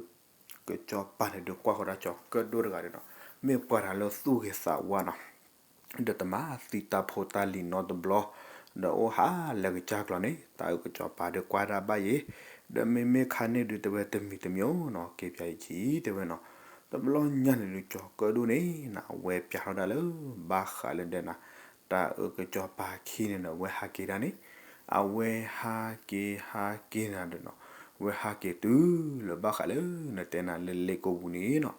ကစီၤပၤန့ၣ်ဒုး ကွၢ်ဃီၤတၢ်ကၠီၤကၢၣ်ဒိၣ်တဂၤန့ၣ်နီၤ မ့ၢ်ပှၤတဂၤလၢသူၣ်ဂ့ၤသးဝါနီၤ ဒီးတမၤသံတၢ်ဖိတၢ်လံၤနီတဘျီ ဒီးအိၣ်ဟးလၢကစၢ်ကျီၤန့ၣ် တၢ်အုၣ်ကစီၤပၤဒုးကွၢ်တၢ်ဘၣ်ယံၤ, ဒီးမ့မ့ၢ်ခါန့ၣ်ဒုးတဲဝဲတမံၤတမံၤနီၤ က့ၤပၠးယခံတဲဝဲနီၤ, တဘျီညါန့ၣ်ဒုး ကၠီၤကၢၣ်ဒိၣ်န့ၣ်နီၤ အဝဲပၠးထီၣ်ဒၣ်လၢ ဘၣ်ဃးလၢဒဲနၤ, တၢ်အုၣ်ကစီၤပၤခံန့ၣ်ဒီး အဝဲဟးက့ၤဒၣ်န့ၣ်, အဝဲဟးက့ၤဟးက့ၤနၤဒီးနီၤ, ဝဲဟးက့ၤတုၤလၢဘၣ်ဃးလၢ နတဲနၤလၢလ့ကိပူၤန့ၣ်နီၤ,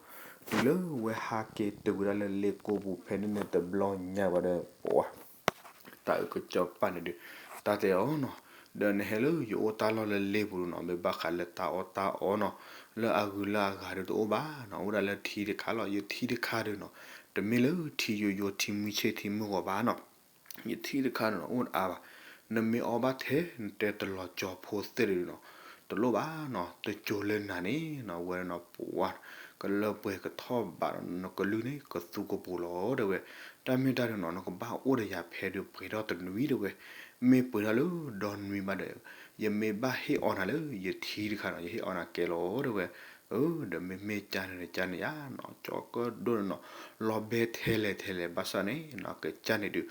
တုၤလၢဝဲဟးက့ၤတုၤဝဲဒၣ်လၢလ့ကိပူၤဖဲန့ၣ်န့ၣ် တဘျီညါဝဲဒီး ပဝါ တၢ်အုၣ်ကစီၤပၤန့ၣ်ဒုး တၢ်တဲအီၤနီၤ, ဒီးနဟဲလၢယအိၣ်တၢ်လီၢ်လၢလ့ပူၤဒုးနီၤ မ့ၢ်ဘၣ်ဃးလၢတၢ်အီၣ်တၢ်အီနီၤ, လၢအဂုၤလၢအဂၤဒုးတအိၣ်ဘၣ်နီၤ, အိၣ်ဒၣ်လၢထံတခါလီၤ, ယထံတခါဒုးနီၤ, တမ့ၢ်လၢထံယိယိထံမုၢ်ဆ့ၣ်ထံမုၢ်ဂီၤဘၣ်နီၤ ယထံတခါန့ၣ်နီၤ အိၣ်အါဘၣ်, နမ့ၢ်အီဘၣ်ထဲ နတဲတလီၤကၠီၤဖိသ့ၣ်ဒုးနီၤ, တလိၣ်ဘၣ်နီၤ, တစိၤလၢနၤန့ၣ်နီၤ ဝဲနီၤ ပဝါ ကလၢပှဲၤကထီၣ်ဘးဒီး နကလုၢ်န့ၣ် ကသူကပိာ်လီၤတဲဝဲ, တၢ်မ့ၢ်တၢ်ဒုးနီၤ နကဘၣ်အိၣ်ဒီးယၤဖဲဒုးပှဲၤထီၣ်တနွံတဲဝဲ, မ့ၢ်ပှဲၤထီၣ်လၢဒီနွံဘၣ်ဒီး ယမ့ၢ်ဘၣ်ဟ့ၣ်အီနၤလၢယထံတခါနီၤ ယဟ့ၣ်အီနၤကဲလီၤတဲဝဲ, အၢ ဒီးမ့မ့ၢ်ကန့ၣ်ဒီးကန့ၣ်ယါနီၤ ကၠီၤကၢၣ်ဒိၣ်န့ၣ်နီၤ လီၤဘဲထဲလဲၣ်ထဲလဲၣ်ဘၣ်ဆၣ်န့ၣ်နီၤ ကစၢ်န့ၣ်ဒုး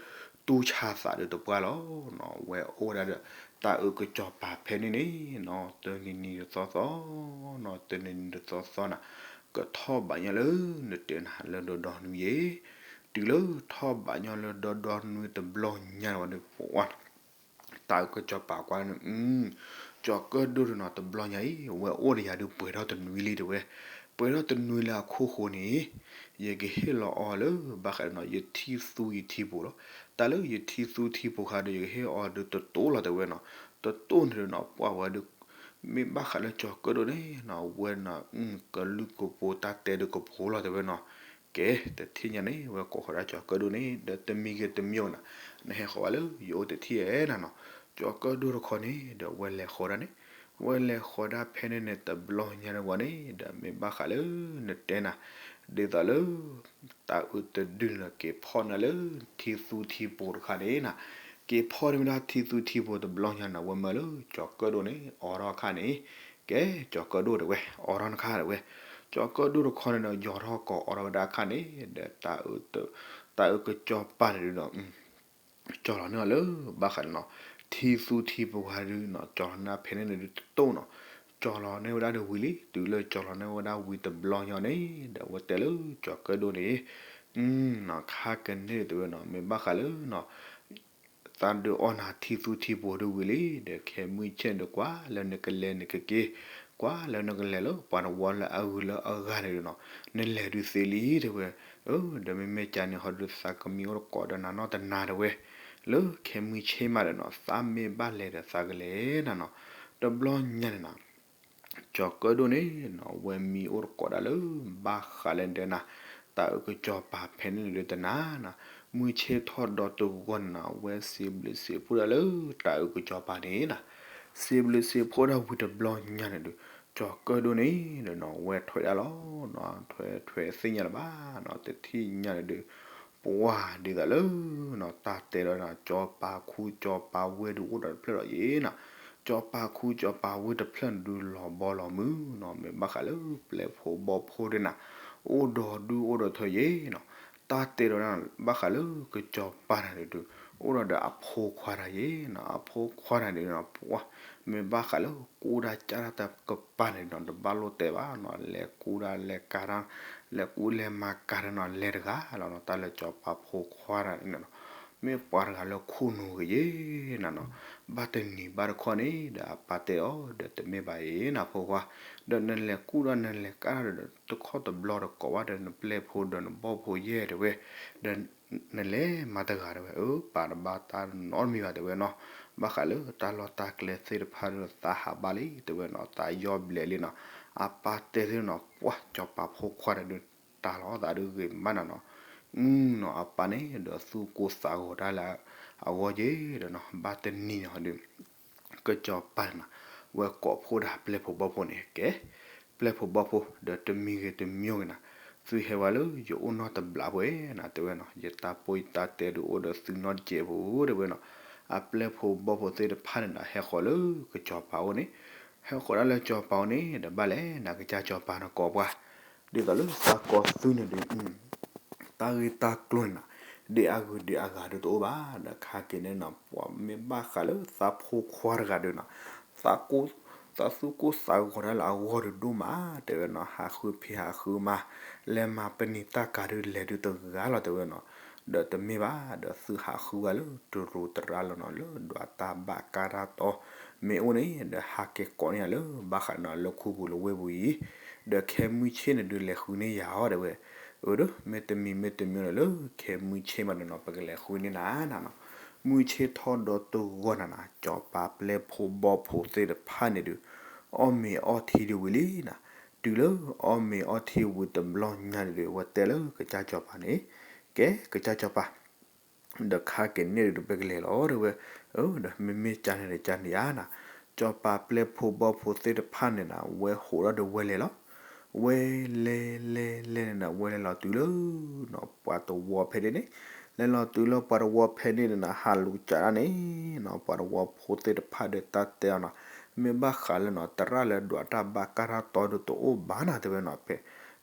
တူၢ်ဆါသးဒုးတပှၢ်လီၤနီၤ ဝဲအိၣ်ဝဲဒၣ်ဒီး တၢ်အုၣ်ကစီၤပၤဖဲန့ၣ်န့ၣ်နီၤ တနံၤနံၤတသီသီနီၤ တနံၤနံၤတသီသီနၤ ကထီၣ်ဘးညီလၢ နတဲနၤလၢဒီဒီနွံယဲ တုၤလၢထီၣ်ဘးညီလၢဒီဒီနွံတဘျီညါဝဲဒီး ပဝါ တၢ်အုၣ်ကစီၤပၤကွၢ်န့ၣ် ကၠီၤကၢၣ်ဒိၣ်ဒုးနီၤ တဘျီညါအံၤ ဝဲအိၣ်ဒီးယၤဒုးပှဲၤထီၣ်တနွံလံတဲဝဲ, ပှဲၤထီၣ်တနွံလၢအခိၣ်ဃိန့ၣ် ယကဟ့ၣ်လီၤအီၤလၢ ဘၣ်ဃးဒုးနီၤ ယထံသူယထံပူၤလီၤ. တၢ်လၢယထံသူထံပူၤခါဒုး ယကဟ့ၣ်အီၤဒုးတတိၢ်လီၤတဲဝဲနီၤ. တတိၢ်န့ၣ်ဒုးနီၤ ပှၤဝဲဒုး မ့ၢ်ဘၣ်ဃးလၢကၠီၤကၢၣ်ဒိၣ်န့ၣ်နီၤ ဝဲနီၤ ကလုၢ်ကပိာ်တၢ်တဲဒုးကပိာ်လီၤတဲဝဲနီၤ. ကဲ တထံၣ်ညါန့ၣ် ဝဲကိးဃီၤဒၣ်ကၠီၤကၢၣ်ဒိၣ်န့ၣ် ဒီးတမံၤဂ့ၤတမံၤနီၤ နဟဲဃီၤဝဲလၢ ယအိၣ်တထံၣ်ဧဲနၤနီၤ. ကၠီၤကၢၣ်ဒိၣ်တခီန့ၣ် ဒီးဝဲလဲၤဃီၤဒၣ်န့ၣ် ဝဲလဲၤဃီၤဒၣ်ဖဲန့ၣ်န့ၣ် တဘျီညါန့ၣ်ဝဲန့ၣ် ဒီးမ့ၢ်ဘၣ်ဃးလၢ နတဲနၤ ဒ်သိးလၢ တၢ်အုၣ်တဒုန့ၣ်ဒီး က့ၤဖီၣ်န့ၢ်လၢ ထံသူထံပူၤတခါန့ၣ်နီၤ. က့ၤဖီၣ်န့ၢ်ဝဲဒၣ်ထံသူထံပူၤတဘျီညါန့ၣ် ဝဲမၢလၢ ကၠီၤကၢၣ်ဒိၣ်န့ၣ် အိးထီၣ်အခါန့ၣ် ကဲ ကၠီၤကၢၣ်ဒိၣ်တဲဝဲ အိးထီၣ်နခါတဲဝဲ. ကၠီၤကၢၣ်ဒိၣ်တခီန့ၣ်ဒီး ယီၤထီၣ်ကိးအိးထီၣ်ဝဲဒၣ်အခါန့ၣ် ဒီး တၢ်အုၣ်ကစီၤပၤန့ၣ်ဒုးဒီး ကၠီၤလီၤန့ၢ်အီၤလၢ ဘၣ်ဃးန့ၣ်နီၤ ထံသူထံပူၤတခါဒုးနီၤ ကၠီၤလီၤန့ၢ်ဖဲန့ၣ်န့ၣ်ဒုးတတိၢ်နီၤ. ကၠီၤလီၤန့ၢ်ဝဲဒၣ်ဒုးဝံၤလံ တုၤလၢကၠီၤလီၤန့ၢ်ဝဲဒၣ်ဝံၤတဘျီညါန့ၣ် ဒီးဝဲတဲလၢကၠီၤကၢၣ်ဒိၣ်န့ၣ် ခါကန့ၢ်တဲဝဲနီၤ မ့ၢ်ဘၣ်ဃးလၢနီၤ သးဒုးအီနၤထံသူထံပူၤဒုးဝံၤလံ ဒီးခဲမုၢ်ဆ့ၣ်န့ၣ်ဒီးကွၢ်လၢနကလဲၤနကက့ၤ ကွၢ်လၢနကလဲၤလၢပှၤတဝီလၢအဂုၤလၢအဂၤန့ၣ်ဒုးနီၤ နလဲၤဒုးသ့လံတဲဝဲ. အၢ ဒီးမ့မ့ၢ်ကန့ၣ်ဟီဒုးသးကမံအိၣ်တကိးဒီးနၤနီတနၤတဲဝဲ လၢခဲမုၢ်ဆ့ၣ်မးဒီးနီၤ သးမ့ၢ်ဘၣ်လဲၤဒီးသးကလဲၤနၤနီၤ. တဘျီညါန့ၣ်နီၤ ကၠီၤကၢၣ်ဒိၣ်န့ၣ်နီၤ ဝဲမံအိၣ်တကိးဒၣ်လၢ ဘၣ်ဃးလၢဒဲနၤ တၢ်အုၣ်ကစီၤပၤဖဲန့ၣ်န့ၣ်ဒုးတနၤနီၤ မုၢ်ဆ့ၣ်ထီၣ်ဒီးတဂီၢ်န့ၣ်နီၤ ဝဲစံးဘျုးစံးဖှိၣ်ဒၣ်လၢ တၢ်အုၣ်ကစီၤပၤန့ၣ်နီၤ စံးဘျုးစံးဖှိၣ်ဒၣ်ဝံၤတဘျီညါန့ၣ်ဒုး ကၠီၤကၢၣ်ဒိၣ်န့ၣ်နီၤ ဝဲထွဲဒၣ်လီၤနီၤ ထွဲထွဲသ့ၣ်ညါလၢၤဘၣ်နီၤ တထံၣ်ညါန့ၣ်ဒုး ပှၤဒ်သိးလၢနီၤ တၢ်တဲဒီးနီၤ ကၠီၤပၤခူကၠီၤပၤဝ့ၢ်ဒုးအိၣ်ဒီးတဖျၢၣ်ဒီးယဲနီၤ ကၠီၤပၤခူကၠီၤပၤဝ့ၢ်တဖျၢၣ်န့ၣ်ဒုးလီၤဘီလီၤမုၢ်နီၤ မ့ၢ်ဘၣ်ဃးလၢပျဲၢ်ဖိဘီၣ်ဖိဒၣ်နၤ အိၣ်ဒီးဒုးအိၣ်ဒီးထၢယဲနီၤ တၢ်တဲဒီးဘၣ်ဃးလၢကၠီၤပၤန့ၣ်ဒုး အိၣ်ဒီးဒီးအဖိခွါတၢ်ယဲနီၤ အဖိခွါန့ၣ်ဒုးနီၤ ပှၤ မ့ၢ်ဘၣ်ဃးလၢကူဒၣ်ကၢ်တၢ်တကပၤန့ၣ်နီၤ တဘၣ်လိၣ်တဲဘၣ်နီၤ လဲၤကူဒၣ်လဲၤကၤတၢ် လဲၤကူလဲၤမၤကၤတၢ်နီၤ လဲၤတဂၤလီၤနီၤ တၢ်လၢကၠီၤပၤဖိခွါတၢ်န့ၣ်နီၤ မ့ၢ်ပှၤတဂၤလၢခိၣ်နူာ်ဂ့ၤယဲနီၤနီၤ ဘၣ်တနံၤဘၣ်တခီန့ၣ် ဒီးအပၢ်တဲအီၤ ဒီးတမ့ၢ်ဘၣ်အံၤနၤဖိခွါ ဒီးနလဲၤကူဒၣ်နလဲၤကၤတၢ်ဒီး တခီတဘျီဒီးကိးဘၣ်ဒီးနပျဲၢ်ဖိဒီးနဘီၣ်ဖိယဲတဲဝဲ ဒီး နလဲၤမၤတဂၤတဲဝဲ အၢ ပၢ်တဘၣ်တၢ်နီတမံၤဘၣ်တဲဝဲနီၤ ဘၣ်ဃးလၢတၢ်လီၢ်တၢ်ကျဲသ့ၣ်တဖၣ်ဒီးသးဟးဘၣ်လံတဲဝဲနီၤ သးယီၢ်ဘျဲးလံနီၤ အပၢ်တဲသ့ၣ်နီၤ ပှၤကၠီၤပၤဖိခွါတၢ်ဒုး တၢ်လီၤသးဒုးဂ့ၤမးနၤနီၤ နီၤ အပၢ်န့ၣ်ဒီးသူၣ်ကိၢ်သးဂီၤတၢ်လၢ အဂီၢ်ယဲဒီးနီၤ ဘၣ်တနံၤနီၤဒီး ကၠီၤပၤန့ၣ်နီၤ ဝဲကိးဖှိၣ်ဒၣ်ပျဲၢ်ဖိဘီၣ်ဖိန့ၣ် ကဲ ပျဲၢ်ဖိဘီၣ်ဖိ ဒီးတမံၤဂ့ၤတမံၤဂ့ၤနီၤ သုဟဲဝဲလၢယအိၣ်နီတဘျီဖိနီၤ တဲဝဲနီၤ ယတၢ်ပိၢ်ယတၢ်တဲဒုးအိၣ်ဒီးသုနီတစဲးဖိတဲဝဲနီၤ အပျဲၢ်ဖိဘီၣ်ဖိသ့ၣ်တဖၣ်န့ၣ်ဒီး ဟဲဃီၤလၢကၠီၤပၤအိၣ်န့ၣ် ဟဲဃီၤဒၣ်လၢကၠီၤပၤအိၣ်န့ၣ် ဒီးဘၣ်လဲၣ်နၤကစၢ်ကၠီၤပၤနကိးပှၤ ဒ်သိးလၢသးကိးသုန့ၣ်ဒုး တၢ်ဂ့ၢ်တၢ်ကျိၤန့ၣ်နီၤ ဒ့အဂုၤဒ့အဂၤဒုးတအိၣ်ဘၣ်. ဒီးခါက့ၤန့ၣ်နီၤ ပှၤမ့ၢ်ဘၣ်ဃးလၢသးဖိခွါတဂၤဒုးနီၤ သးကိၢ် သးသူၣ်ကိၢ်သးဂီၤတၢ်လၢအဂီၢ်ဒုးဒိၣ်မး တဲဝဲနီၤ ဟးဃုဖံးဟးဃုမၤ လဲၤမၤပနံာ်တၢ်ကၤဒုးလဲၤဒုးတဂၤလီၤ တဲဝဲနီၤ. ဒီးတမ့ၢ်ဘၣ် ဒီးသုဟးဃုဝဲလၢတရူးတရၣ်လီၤနီၤ လၢဒွးတၢ်ဘၣ်ကၢ်တၢ်တီ မ့ၢ်အိၣ်န့ၣ် ဒီးဟးက့ၤကိးန့ၢ်ယၤလၢဘၣ်ဃးနီၤ လၢခူပူၤလၢဝ့ၢ်ပူၤအံၤ ဒီးခဲမုၢ်ဆ့ၣ်န့ၣ်ဒုးလဲၤဃုန့ၢ်ယၤအီၤ တဲဝဲ. အၢ ဒီးမ့ၢ်တမံၤမ့ၢ်တမံၤဒီး လၢခဲမုၢ်ဆ့ၣ်မးဒီးနီၤ ပကလဲၤဃုန့ၢ်နၤနီၤ. မုၢ်ဆ့ၣ်ထီၣ်ဒီးတဂီၢ်နၤနီၤ စီၤပၤပျဲၢ်ဖိဘီၣ်ဖိသ့ၣ်တဖၣ်န့ၣ်ဒုး အီၣ်မ့ၤအီထံဒုးဝံၤလံနီၤ. တုၤလၢအီၣ်မ့ၤအီထံဝံၤတဘျီညါန့ၣ်ဒုး အဝဲတဲလၢကစၢ်စီၤပၤန့ၣ် ကဲ ကစၢ်စီၤပၤ ဒီးခါက့ၤန့ၣ်ဒုးပကလဲၤလီၤ တဲဝဲ. အၢ ဒီးမ့မ့ၢ်ကန့ၣ်ဒီးကန့ၣ်ဧါနီၤ စီၤပၤပျဲၢ်ဖိဘီၣ်ဖိသ့ၣ်တဖၣ်န့ၣ်နီၤ ဝဲဟးဒီးဝဲလဲၤလီၤ. ဝဲလဲၤလဲၤလဲၤန့ၣ်နီၤ ဝဲလဲၤလီၤတုၤလၢနီၤ ပှၤတဝီဖဲန့ၣ်န့ၣ် လဲၤလီၤတုၤလၢပှၤတဝီဖဲန့ၣ်န့ၣ်နီၤ ဟးလူၤကးဒၣ်န့ၣ်နီၤ ပှၤတဝီဖိသ့ၣ်တဖၣ်ဒီးတၢ်တဲအီၤနီၤ မ့ၢ်ဘၣ်ဃးလၢနီၤ တရၣ်လၢဒွးတၢ်ဘၣ်ကၢ်တၢ်တီဒုးတအိၣ်ဘၣ်နီၤ တဲဝဲနီၤ ဖဲ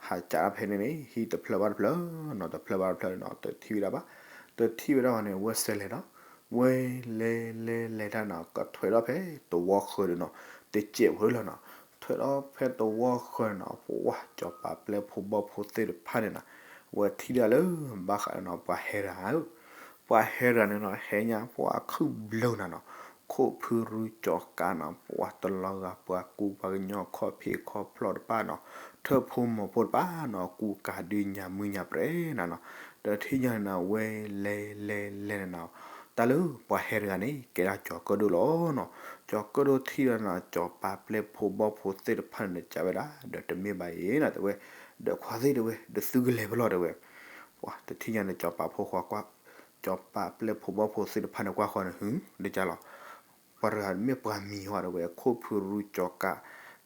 ဟးကးဒၣ်ဖဲန့ၣ်န့ၣ် ဟံၣ်တဖျၢၣ်ဘၣ်တဖျၢၣ်နီၤ တဖျၢၣ်ဘၣ်တဖျၢၣ်နီၤ တထံၣ်ဝဲဒၣ်ဘၣ် တထံၣ်ဝဲဒၣ်ဘၣ်န့ၣ် ဝဲစဲးလဲၤနီၤ ဝဲလဲၤလဲၤလဲၤတၢ်နီၤ ကထွဲဒီးဖဲတဝီဃၢၤဒုးနီၤ တစဲးဖိလီၤနီၤ ထွဲဒီးဖဲတဝီဃၢၤနီၤ ပှၤစီၤပၤပျဲၢ်ဖိဘီၣ်ဖိသ့ၣ်တဖၣ်န့ၣ်နီၤ ဝဲထံၣ်ဒၣ်လၢ ဘၣ်ဃးနီၤ ပှၤဟဲတဂၤဧၢ ပှၤဟဲတဂၤန့ၣ်နီၤ ဟဲညါပှၤခုၣ်ဘျုးနၤနီၤ ခိၣ်ဖုရူကၠီၤကးနီၤ ပှၤတလီၤဂာ် ပှၤကူပှၤကညီခီၣ်ဖံးခီၣ်ဖျီၣ်တဖၣ်နီၤ ထၢၣ်ဖိမီၤဖိတဖၣ်နီၤ ကူကၤဒုးညါမုၢ်ညါပြဲးနၤနီၤ ဒီးထံၣ်ညါန့ၣ်နီၤ ဝဲလဲၤလဲၤလဲၤန့ၣ်နီၤ တၢ်လၢပှၤဟဲတဂၤန့ၣ် ကဲဒၣ်ကၠီၤကၢၣ်ဒိၣ်လီၤနီၤ ကၠီၤကၢၣ်ဒိၣ်ထံၣ်ဒီးနီၤ စီၤပၤပျဲၢ်ဖိဘီၣ်ဖိသ့ၣ်တဖၣ်န့ၣ် စံးဝဲဒၣ် ဒီးတမ့ၢ်ဘၣ်အံၤနီၤ တဲဝဲ ဒီးခွါသ့ၣ်တဲဝဲ ဒီးသုကလဲၤဖဲလဲၣ်တဲဝဲ ပှၤတထံၣ်ညါန့ၣ် စီၤပၤဖိခွါကွၢ် စီၤပၤပျဲၢ်ဖိဘီၣ်ဖိသ့ၣ်တဖၣ်န့ၣ် ကွၢ်ဃီန့ၣ် ဟ့ၣ် ဒ်ကၢ်လီၤ ပှၤတဂၤမ့ၢ်ပှၤမံၤဟီတဲဝဲ ခိၣ်ဖုရူကၠီၤကး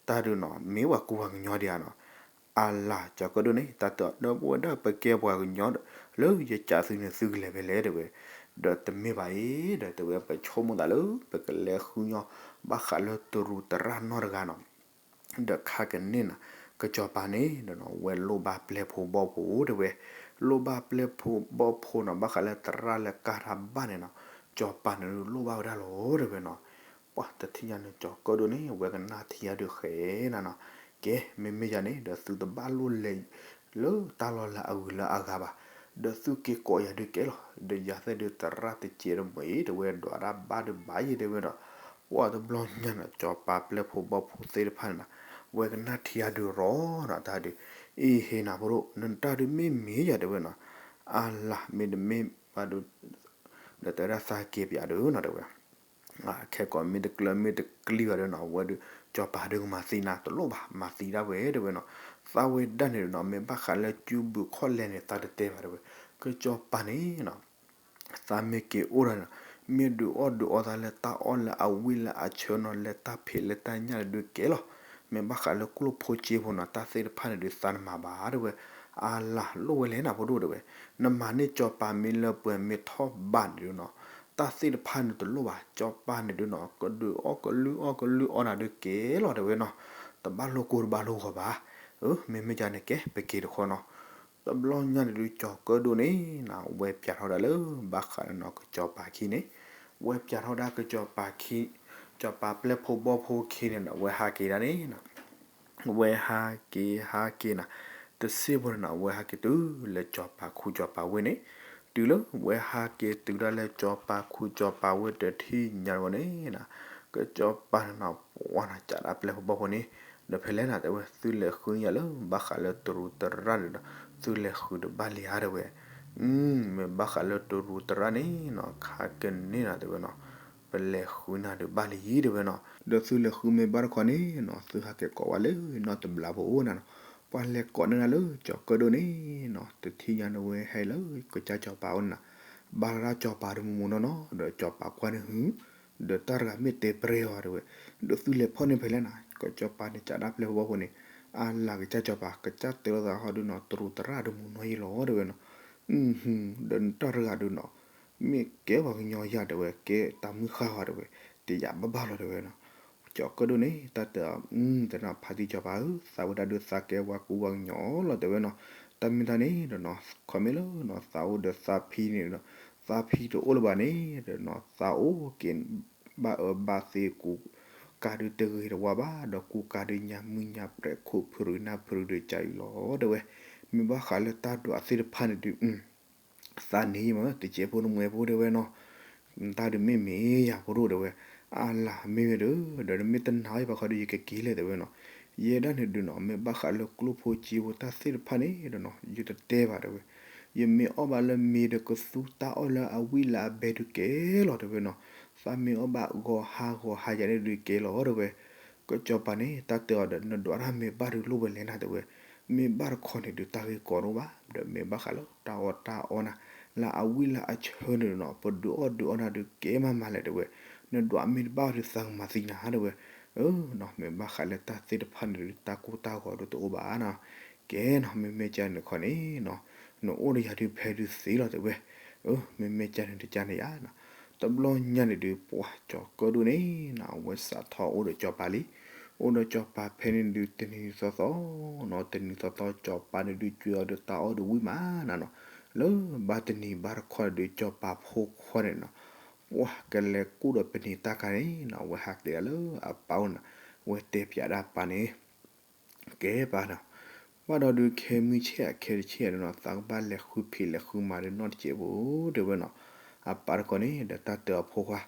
တၢ်ဒုးနီၤ မ့ၢ်ပှၤကူပှၤကညီဒံးဧါနီၤ အလၤ ကၠီၤကၢၣ်ဒိၣ်န့ၣ် တၢ်တဲအီၤ ဒီးပဝဲဒၣ်ပကဲပှၤကညီ လၢယကးသုန့ၣ် သုကလဲၤဖဲလဲၣ်တဲဝဲ ဒီးတမ့ၢ်ဘၣ်အံၤ ဒီးတဲဝဲ ပဆိကမိၣ်သးလၢ ပကလဲၤဃုညီ ဘၣ်ဃးလၢတရူးတရၣ်နီတဂၤနီၤ ဒီးခါကန့ၣ်နီၤ ကစီၤပၤန့ၣ်ဒီးနီၤ ဝဲလိၣ်ဘၣ်ပျဲၢ်ဖိဘီၣ်ဖိတဲဝဲ လိၣ်ဘၣ်ပျဲၢ်ဖိဘီၣ်ဖိနီၤ ဘၣ်ဃးလၢတရၣ်လၢကၢ်တၢ်ဘၣ်န့ၣ်နီၤ စီၤပၤန့ၣ်ဒုးလိၣ်ဘၣ်ဝဲဒၣ်လီၤတဲဝဲနီၤ ပှၤတထံၣ်ညါန့ၣ် ကၠီၤကၢၣ်ဒိၣ်န့ၣ် ဝဲကနၣ်ထံအဒုးဃဲနၤနီၤ ကဲ မ့မ့ၢ်ယၤန့ၣ် ဒီးသုတဘၣ်လိၣ်လဲၤ လၢတၢ်လီၢ်လၢအဂုၤလၢအဂၤဘၣ် ဒီးသုက့ၤကိးယၤဒုးကဲလီၤ ဒီးယၤသ့ၣ်ဒုးတရၣ်တစဲးတမှဲၤအံၤ တဲဝဲဒွးတၢ်ဘၣ်ဒုးဘၣ်ယဲၢ်တဲဝဲဒီး ပှၤတဘျီညါန့ၣ် စီၤပၤပျဲၢ်ဖိဘီၣ်ဖိသ့ၣ်တဖၣ်န့ၣ်နီၤ ဝဲကနၣ်ထံအဒုးရီနီၤ တၢ်ဒုး အ့ဟ့နၤဖိဒိၣ် နတၢ်ဒုးမ့ၢ်မ့ၢ်ယၤတဲဝဲနီၤ အလၤမ့တမ့ၢ်ဘၣ်ဒုး ဒီးတဲဝဲဒၣ်သးက့ၤပယၤဒုးနီၤတဲဝဲ ခဲကိာ်မ့ၢ်တကျၢၤမ့ၢ်တကျံၤဘၣ်ဒီးနီၤ အဝဲဒုး စီၤပၤဒုးကမၤသံနၤ တလိၣ်ဘၣ် မၤသံဒၣ်ဝဲတဲဝဲနီၤ သးဝဲဒၣ်န့ၣ်ဒီးနီၤ မ့ၢ်ဘၣ်ဃးလၢစုဘုးခီၣ်လဲၢ်န့ၣ် သးတတဲဘၣ်တဲဝဲ ကစီၤပၤန့ၣ်နီၤ သးမ့ၢ်က့ၤအိၣ်ဒီးနီၤ မ့ၢ်ဒုးအီၣ်ဒုးအီသးလၢတၢ်အီၣ်လၢအဝံၣ်လၢအဆၢနီၤ လၢတၢ်ဖံးလၢတၢ်ညၣ်လၢဒုးကဲလီၤ မ့ၢ်ဘၣ်ဃးလၢကျိၣ်ဖိစ့ဖိနီၤ တၢ်သ့ၣ်တဖၣ်န့ၣ်ဒုးသးနမၤဘၣ်တဲဝဲ အလၤလိၣ်ဝဲလဲၣ်နၤဖိဒိၣ်တဲဝဲ နမၤန့ၢ်စီၤပၤမ့ၢ်လၢပှဲၤမ့ၢ်ထီၣ်ဘးန့ၣ်ဒုးနီၤ တၢ်သ့ၣ်တဖၣ်န့ၣ်တလိၣ်ဘၣ် စီၤပၤန့ၣ်ဒုးနီၤ ကဒုးအီၣ်ကလုၢ်အီၣ်ကလုၢ်အီနၤဒုးကဲလီၤတဲဝဲနီၤ တဘၣ်လိၣ်ကိၢ်တဘၣ်လိၣ်ဂီၤဘၣ် အၢ မ့မ့ၢ်ယၤန့ၣ်ကဲ ပက့ၤတခီနီၤ တဘျီညါန့ၣ်ဒုး ကၠီၤကၢၣ်ဒိၣ်န့ၣ်နီၤ ဝဲပၠးထီၣ်ဒၣ်လၢ ဘၣ်ဃးဒီးနီၤ ကစီၤပၤခံန့ၣ် ဝဲပၠးထီၣ်ဒၣ်ကစီၤပၤခံ စီၤပၤပျဲၢ်ဖိဘီၣ်ဖိခံန့ၣ်နီၤ ဝဲဟးက့ၤဒၣ်န့ၣ်နီၤ ဝဲဟးက့ၤဟးက့ၤနၤ တစ့ၢ်ဖိန့ၣ်နီၤ ဝဲဟးက့ၤတုၤလၢစီၤပၤခူစီၤပၤဝ့ၢ်န့ၣ် တုၤလၢဝဲဟးက့ၤတုၤဒၣ်လၢစီၤပၤခူစီၤပၤဝ့ၢ်တထံၣ်ညါဝဲန့ၣ်နီၤ ကစီၤပၤန့ၣ်နီၤ ပှၤနၤကးဒၣ်ပျဲၢ်ဖိဘီၣ်ဖိန့ၣ် ဒီးဖဲလဲၣ်နၤတဲဝဲ သုလဲၤဃုယၤလၢ ဘၣ်ဃးလၢတရူးတရၣ်န့ၣ်ဒီး သုလဲၤဃုတဘၣ်လံဧါတဲဝဲ မ့ၢ်ဘၣ်ဃးလၢတရူးတရၣ်န့ၣ်နီၤ ခါကန့ၣ်နၤတဲဝဲနီၤ ပလဲၤဃုနၤဒုးဘၣ်လံတဲဝဲနီၤ ဒီးသုလဲၤဃုမ့ၢ်ဘၣ်တခီန့ၣ်နီၤ သုဟးက့ၤကိးဝဲလၢနီတဘျီဖိအိၣ်နၤနီၤ ပှၤလဲၤကိးန့ၢ်နၤလၢကၠီၤကၢၣ်ဒိၣ်န့ၣ်နီၤ တထံၣ်ညါန့ၣ်ဝဲဟဲလၢကစၢ်စီၤပၤအိၣ်နၤ ဘၣ်လၢဒၣ်စီၤပၤဒုးမူမူနီၢ်နီၢ် ဒီးစီၤပၤကွၢ်န့ၣ်ဟု ဒီးတၢ်တဂၤမ့ၢ်တဲပရၢအီၤတဲဝဲ ဒီးသုလဲၤဖီၣ်န့ၢ်ဖဲလဲၣ်နၤ ကစီၤပၤန့ၣ်ကးဒၣ်ပျဲၢ်ဖိဘီၣ်ဖိန့ၣ် အလၤကစၢ်စီၤပၤ ကစၢ်တဲလိာ်သးဟီဒုးနီၤ တရူးတရၣ်ဒုးမူနီၢ်ယံလီၤတဲဝဲနီၤ ဒီးနတၢ်တဂၤဒုးနီၤ မ့ၢ်ကဲပှၤကညီယၤတဲဝဲ ကဲတၢ်မုၢ်ဃၢ်ဃီတဲဝဲ တယာ်ဘၣ်ဘၣ်လီၤတဲဝဲနီၤ ကၠီၤကၢၣ်ဒိၣ်န့ၣ် တၢ်တဲအီၤ တနီၤဖါတံၢ်စီၤပၤဧၢ သးဝဲဒၣ်ဒုးသးကဲပှၤကူပှၤကညီလီၤတဲဝဲနီၤ တၢ်မ့ၢ်တၢ်န့ၣ်ဒီးနီၤ ခီမ့ၢ်လၢနီၤ သးအိၣ်ဒီးသးဖံန့ၣ်ဒီး သးဖံတအိၣ်လၢၤဘၣ်န့ၣ်ဒီးနီၤ သးအိၣ်က့ၤဘၣ်အၢဘၣ်သီ ကူကၤဒုးတဂ့ၤတဝါဘၣ် ဒီးကူကၤဒုးညါမုၢ်ညါပြဲးခိၣ်ဖုရူနၢ်ဖုရူဒုးကၢ်အံၤလီၤတဲဝဲ. မ့ၢ်ဘၣ်ဃးလၢတၢ်ဒွးသ့ၣ်တဖၣ်န့ၣ်ဒုး သးန့ၣ်မ့ၢ် တကဲးဖိနမွဲဖိတဲဝဲနီၤ, တၢ်ဒုးမ့ၢ်မ့ၢ်ယၤဖိတအိၣ်တဲဝဲ, အါလၢမ့ၢ်ဝဲဒီး ဒီးနမ့ၢ်တနာ်အီၤဘၣ်ဃီဒီး ယကက့ၤလဲၣ်တဲဝဲနီၤ. ယဲဒၣ်န့ၣ်ဒုးနီၤ မ့ၢ်ဘၣ်ဃးလၢကျိၣ်ဖိစ့ဖိတၢ်သ့ၣ်တဖၣ်န့ၣ်ဒီးနီၤ ယတတဲဘၣ်တဲဝဲ, ယမ့ၢ်အီၣ်ဘၣ်လၢမ့ၤဒီးကသူတၢ်အီၣ်လၢအဝံၣ်လၢအဘဲဒုးကဲလီၤတဲဝဲနီၤ, သးမ့ၢ်အီၣ်ဘၣ်ဂီၤဟါဂီၤဟါယၤန့ၣ်ဒုးကဲလီၤတဲဝဲ ကစီၤပၤန့ၣ် တၢ်တဲအီၤဒီး နဒွးတၢ်မ့ၢ်ဘၣ်ဒုးလိၣ်ဝဲလဲၣ်နၤတဲဝဲ, မ့ၢ်ဘၣ်တခီန့ၣ်ဒုး တၢ်ဂ့ၢ်ကီဒိၣ်ဘၣ်, ဒီးမ့ၢ်ဘၣ်ဃးလၢတၢ်အီၣ်တၢ်အီနၤ လၢအဝံၣ်လၢအဆၢန့ၣ်နီၤ ပဒုးအီၣ်ဒုးအီနၤဒုးကဲမးမးလဲၣ်တဲဝဲ, နဒွးမ့ၢ်တဘၣ်ဒုးသးကမၤသံနၤတဲဝဲ, အၢနီၤ မ့ၢ်ဘၣ်ဃးလၢတၢ်သ့ၣ်တဖၣ်န့ၣ်ဒုး တၢ်ကိၢ်တၢ်ဂီၤဒုးတအိၣ်ဘၣ်နီၤ, ကဲနီၤ မ့မ့ၢ်ကန့ၣ်ခီန့ၣ်နီၤ နအိၣ်ဒီးယၤဒုးဖဲဒုးသ့လီၤတဲဝဲ, အၢ မ့မ့ၢ်ကန့ၣ်တကန့ၣ်ယါနီၤ တဘျီညါန့ၣ်ဒုး ပှၤကၠီၤကၢၣ်ဒိၣ်န့ၣ်နီၤ အဝဲစးထီၣ်အိၣ်ဒီးကၠီၤပၤလံ, အိၣ်ဒီးကၠီၤပၤဖဲန့ၣ်ဒုး တနံၤသီသီနီၤ တနံၤသီသီ ကၠီၤပၤန့ၣ်ဒုး ကွံာ်အီၤဒီးတၢ်အီၣ်ဒုးဝံၣ်မးနၤနီၤ, လၢဘၣ်တနံၤဘၣ်တခီန့ၣ်ဒုး ကၠီၤပၤဖိခွါန့ၣ်နီၤ ပှၤကလဲၤကူၣ်ဒီးပနံာ်တၢ်ခါန့ၣ်နီၤ အဝဲဟးက့ၤဒၣ်လၢအပၢ်အိၣ်နီၤ, အဝဲတဲပၠးဒၣ်ပၢ်န့ၣ် ကဲပၢ်နီၤ, ဘၣ်ဒီးဒုးခဲမုၢ်ဆ့ၣ်အခဲတဆ့ၣ်ဒီးနီၤ သးကဘၣ်လဲၤဃုဖံးလဲၤဃုမၤဒီးနီၢ်တစဲးဖိတဲဝဲနီၤ, အပၢ်တခီန့ၣ် ဒီးတၢ်တဲအီၤဖိခွါ,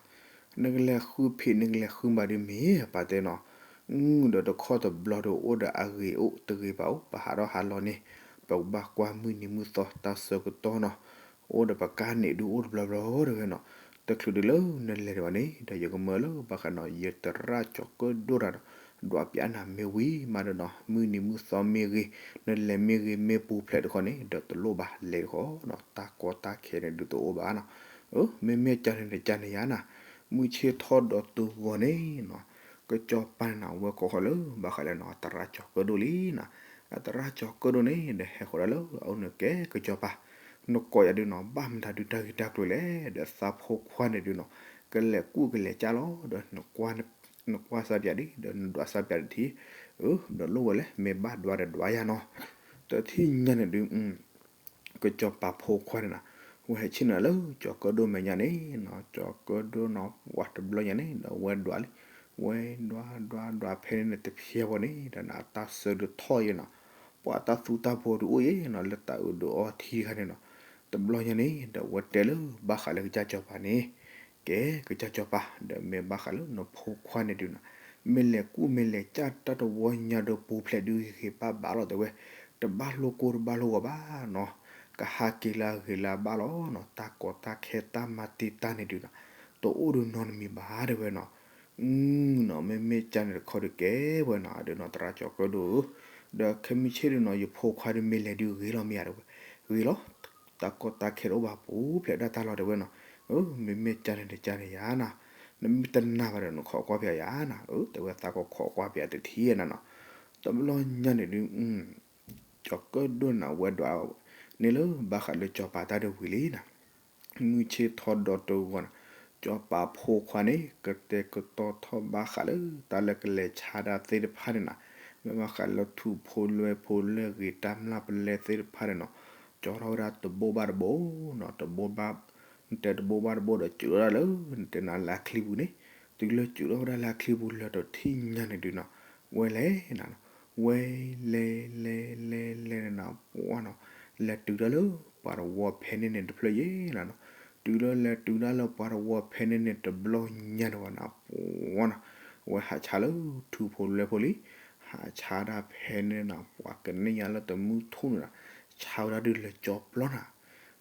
နကလဲၤဃုဖံးနကလဲၤဃုမၤဒုးမ့ၢ် အပၢ်တဲနီၤ, ဒီးတခီတဘျီဒီးအိၣ်ဒီးအဂ့ၤအိၣ်တဂ့ၤဘၣ်အိၣ် ပဟးထီၣ်ဟးလီၤန့ၣ် ပကဘၣ်ကွၢ်မုၢ်နံၤမုၢ်သီတၢ်ဆၢကတီၢ်နီၤ, အိၣ်ဒီးပကါန့ၣ်ဒုးအိၣ်တဘျီဘျီတဲဝဲနီၤ, တချုးဒုးလၢနလဲၤဒံးဘၣ်န့ၣ် ဒီးယကမၢလၢဘၣ်ဃးနီၤ ယသရၣ်ကၠီၤကၢၣ်ဒိၣ်တၢ်ဒီး ဒွးပၠးနၤမ့ၢ်ဝံၤမးဒီးနီၤ မုၢ်နံၤမုၢ်သီမ့ၢ်ဂ့ၤ နလဲၤမ့ၢ်ဂ့ၤမ့ၢ်ပူၤဖျဲးတခီန့ၣ် ဒီးတလိၣ်ဘၣ်လဲၤတခီနီၤ တၢ်ကီတၢ်ခဲန့ၣ်ဒုးတအိၣ်ဘၣ်နီၤ, အၢ မ့မ့ၢ်ကန့ၣ်တကန့ၣ်ယါနီၤ, မုၢ်ဆ့ၣ်ထီၣ်ဒီးတုၤဂီၤန့ၣ်နီၤ ကစီၤပၤန့ၣ်နီၤ အဝဲကိးဃီၤလၢဘၣ်ဃးလၢနီၤ အသရၣ်ကၠီၤကၢၣ်ဒိၣ်လံနီၤ, အသရၣ်ကၠီၤကၢၣ်ဒိၣ်န့ၣ် ဒီးဟဲဃီၤဒၣ်လၢအအိၣ်န့ၣ် ကဲကစီၤပၤ, နကိးယၤဒုးနီၤ ဘၣ်မတၤဒုးတၢ်ဂ့ၢ်တၢ်ကျိၤလဲၣ် ဒီးသးဖိခွါန့ၣ်ဒုးနီၤ ကလဲၤကူၣ်ကလဲၤကၢ်လီၤ ဒီး နကွၢ်စၢ်ပၠးဒ် ဒီးနဒွးစၢ်ပၠးတထံၣ်, အၢ ဒီးလိၣ်ဝဲလဲၣ် မ့ၢ်ဘၣ်ဒွးဒီးဒွးယၤနီၤ, တထံၣ်ညါန့ၣ်ဒုး ကစီၤပၤဖိခွါန့ၣ်နီၤ, ဝဲဟဲဆ့ၣ်နီၤလၢကၠီၤကၢၣ်ဒိၣ်မဲာ်ညါန့ၣ်နီၤ, ကၠီၤကၢၣ်ဒိၣ်နီၤ ပှၤတဘျီညါန့ၣ် ဒီးဝဲဒွးလံ, ဝဲဒွးဒွးဒွးဖဲန့ၣ်န့ၣ် တဖျဲဘၣ်န့ၣ် ဒီးနတၢ်ဆၢဒုးထီၣ်ယဲနီၤ, ပှၤတၢ်သူတၢ်ဖိဒုးအိၣ်ယဲနီၤ လၢတၢ်အုးဒုးအီထံတခါန့ၣ်နီၤ, တဘျီညါန့ၣ် ဒီးဝဲတဲလၢဘၣ်ဃးလၢကစၢ်ကၠီၤပၤန့ၣ် ကဲ ကစၢ်ကၠီၤပၤ ဒီးမ့ၢ်ဘၣ်ဃးလၢနဖိခွါန့ၣ်ဒုးနီၤ, မ့ၢ်လဲၤကူၣ်မ့ၢ်လဲၤကၢ်တၢ်တဝီညါဒီးပူၤဖျဲးဒုးဂ့ၤဘၣ်ဘၣ်လီၤတဲဝဲ, တဘၣ်လိၣ်ကိၢ်တဘၣ်လိၣ်ဂီၤဘၣ်နီၤ, ကဟးက့ၤလၢအဂ့ၤလၢအဘၣ်လီၤနီၤ, တၢ်ကီတၢ်ခဲတၢ်မၤတံာ်တာ်န့ၣ်ဒုးနီၤ, တအိၣ်ဒီးနီတမံၤဘၣ်တဲဝဲနီၤ, နီၤ မ့မ့ၢ်ကန့ၣ်တခီဒုးကဲဝဲနီၤ, အဒုးနီၤ သရၣ်ကၠီၤကၢၣ်ဒိၣ်ဧၢ, ဒီးခဲမုၢ်ဆ့ၣ်ဒုးနီၤ ယဖိခွါဒုးမ့ၢ်လဲၤဒုးဂ့ၤလီၤမ့ၢ်ဧါတဲဝဲ, ဂ့ၤလီၤ တၢ်ကီတၢ်ခဲတအိၣ်ဘၣ်ပူၤဖျဲးဒၣ်တၢ်လီၤတဲဝဲနီၤ, မ့မ့ၢ်ကန့ၣ်တကန့ၣ်ယါနီၤ, နမ့ၢ်တနာ်ဘၣ်ဒီးနခိးကွၢ်ပၠးယၤနီၤ, တဲဝဲသးကခိးကွၢ်ပၠးတထံၣ်နီၤနီၤ, တဘျီညါန့ၣ်ဒုး ကၠီၤကၢၣ်ဒိၣ်န့ၣ် ဝဲဒွးန့ၣ်လၢဘၣ်ဃးလၢကၠီၤပၤတၢ်ဒုးဝံၤလံနီၤ မုၢ်ဆ့ၣ်ထီၣ်ဒီးတဂီၤန့ၣ် ကၠီၤပၤဖိခွါန့ၣ် ကတဲာ်ကတီၤထီၣ်ဘၣ်ဃးလၢ တၢ်လၢကလဲၤဆါတၢ်သ့ၣ်တဖၣ်န့ၣ်နီၤ, မ့ၢ်ဘၣ်ဃးလၢထူဖိလွဲဖိလၢဂ့ၤတၢ်မျၢ်ပလဲသ့ၣ်တဖၣ်န့ၣ်နီၤ, ကၠီထီၣ်ဝဲဒၣ်တဘိဘၣ်တဘိနီၤ, တဘိဘၣ် နတဲတဘိဘၣ်တဘိဒီး စုးထီၣ်ဝဲဒၣ်လၢ နတဲနၤလၢအချံပူၤန့ၣ်, တုၤလၢစုးထီၣ်ဝဲဒၣ်လၢအချံပူၤလၢတထံၣ်ညါန့ၣ်ဒုးနီၤ, ဝဲလဲၤနၤနီၤ, ဝဲလဲၤလဲၤလဲၤလဲၤန့ၣ်နီၤ ပှၤနီၤ, လဲၤတုၤတၢ်လၢပှၤတဝီဖဲန့ၣ်န့ၣ်တဖျၢၣ်ယဲနီၤနီၤ, တုၤလၢလဲၤတုၤတၢ်လၢပှၤတဝီဖဲန့ၣ်န့ၣ်တဘျီညါန့ၣ်ဝဲနီၤ ပှၤနီၤ, ဝဲဟးဆါလၢထူဖိလွဲဖိလံ, ဟးဆါဒၣ်ဖဲန့ၣ်နီၤ ပှၤကန့ၢ်ညါလၢတမုၢ်ထူၣ်န့ၣ်နီၤ, ဆါဝဲဒၣ်ဒုးလၢကၠီပျီနီၤ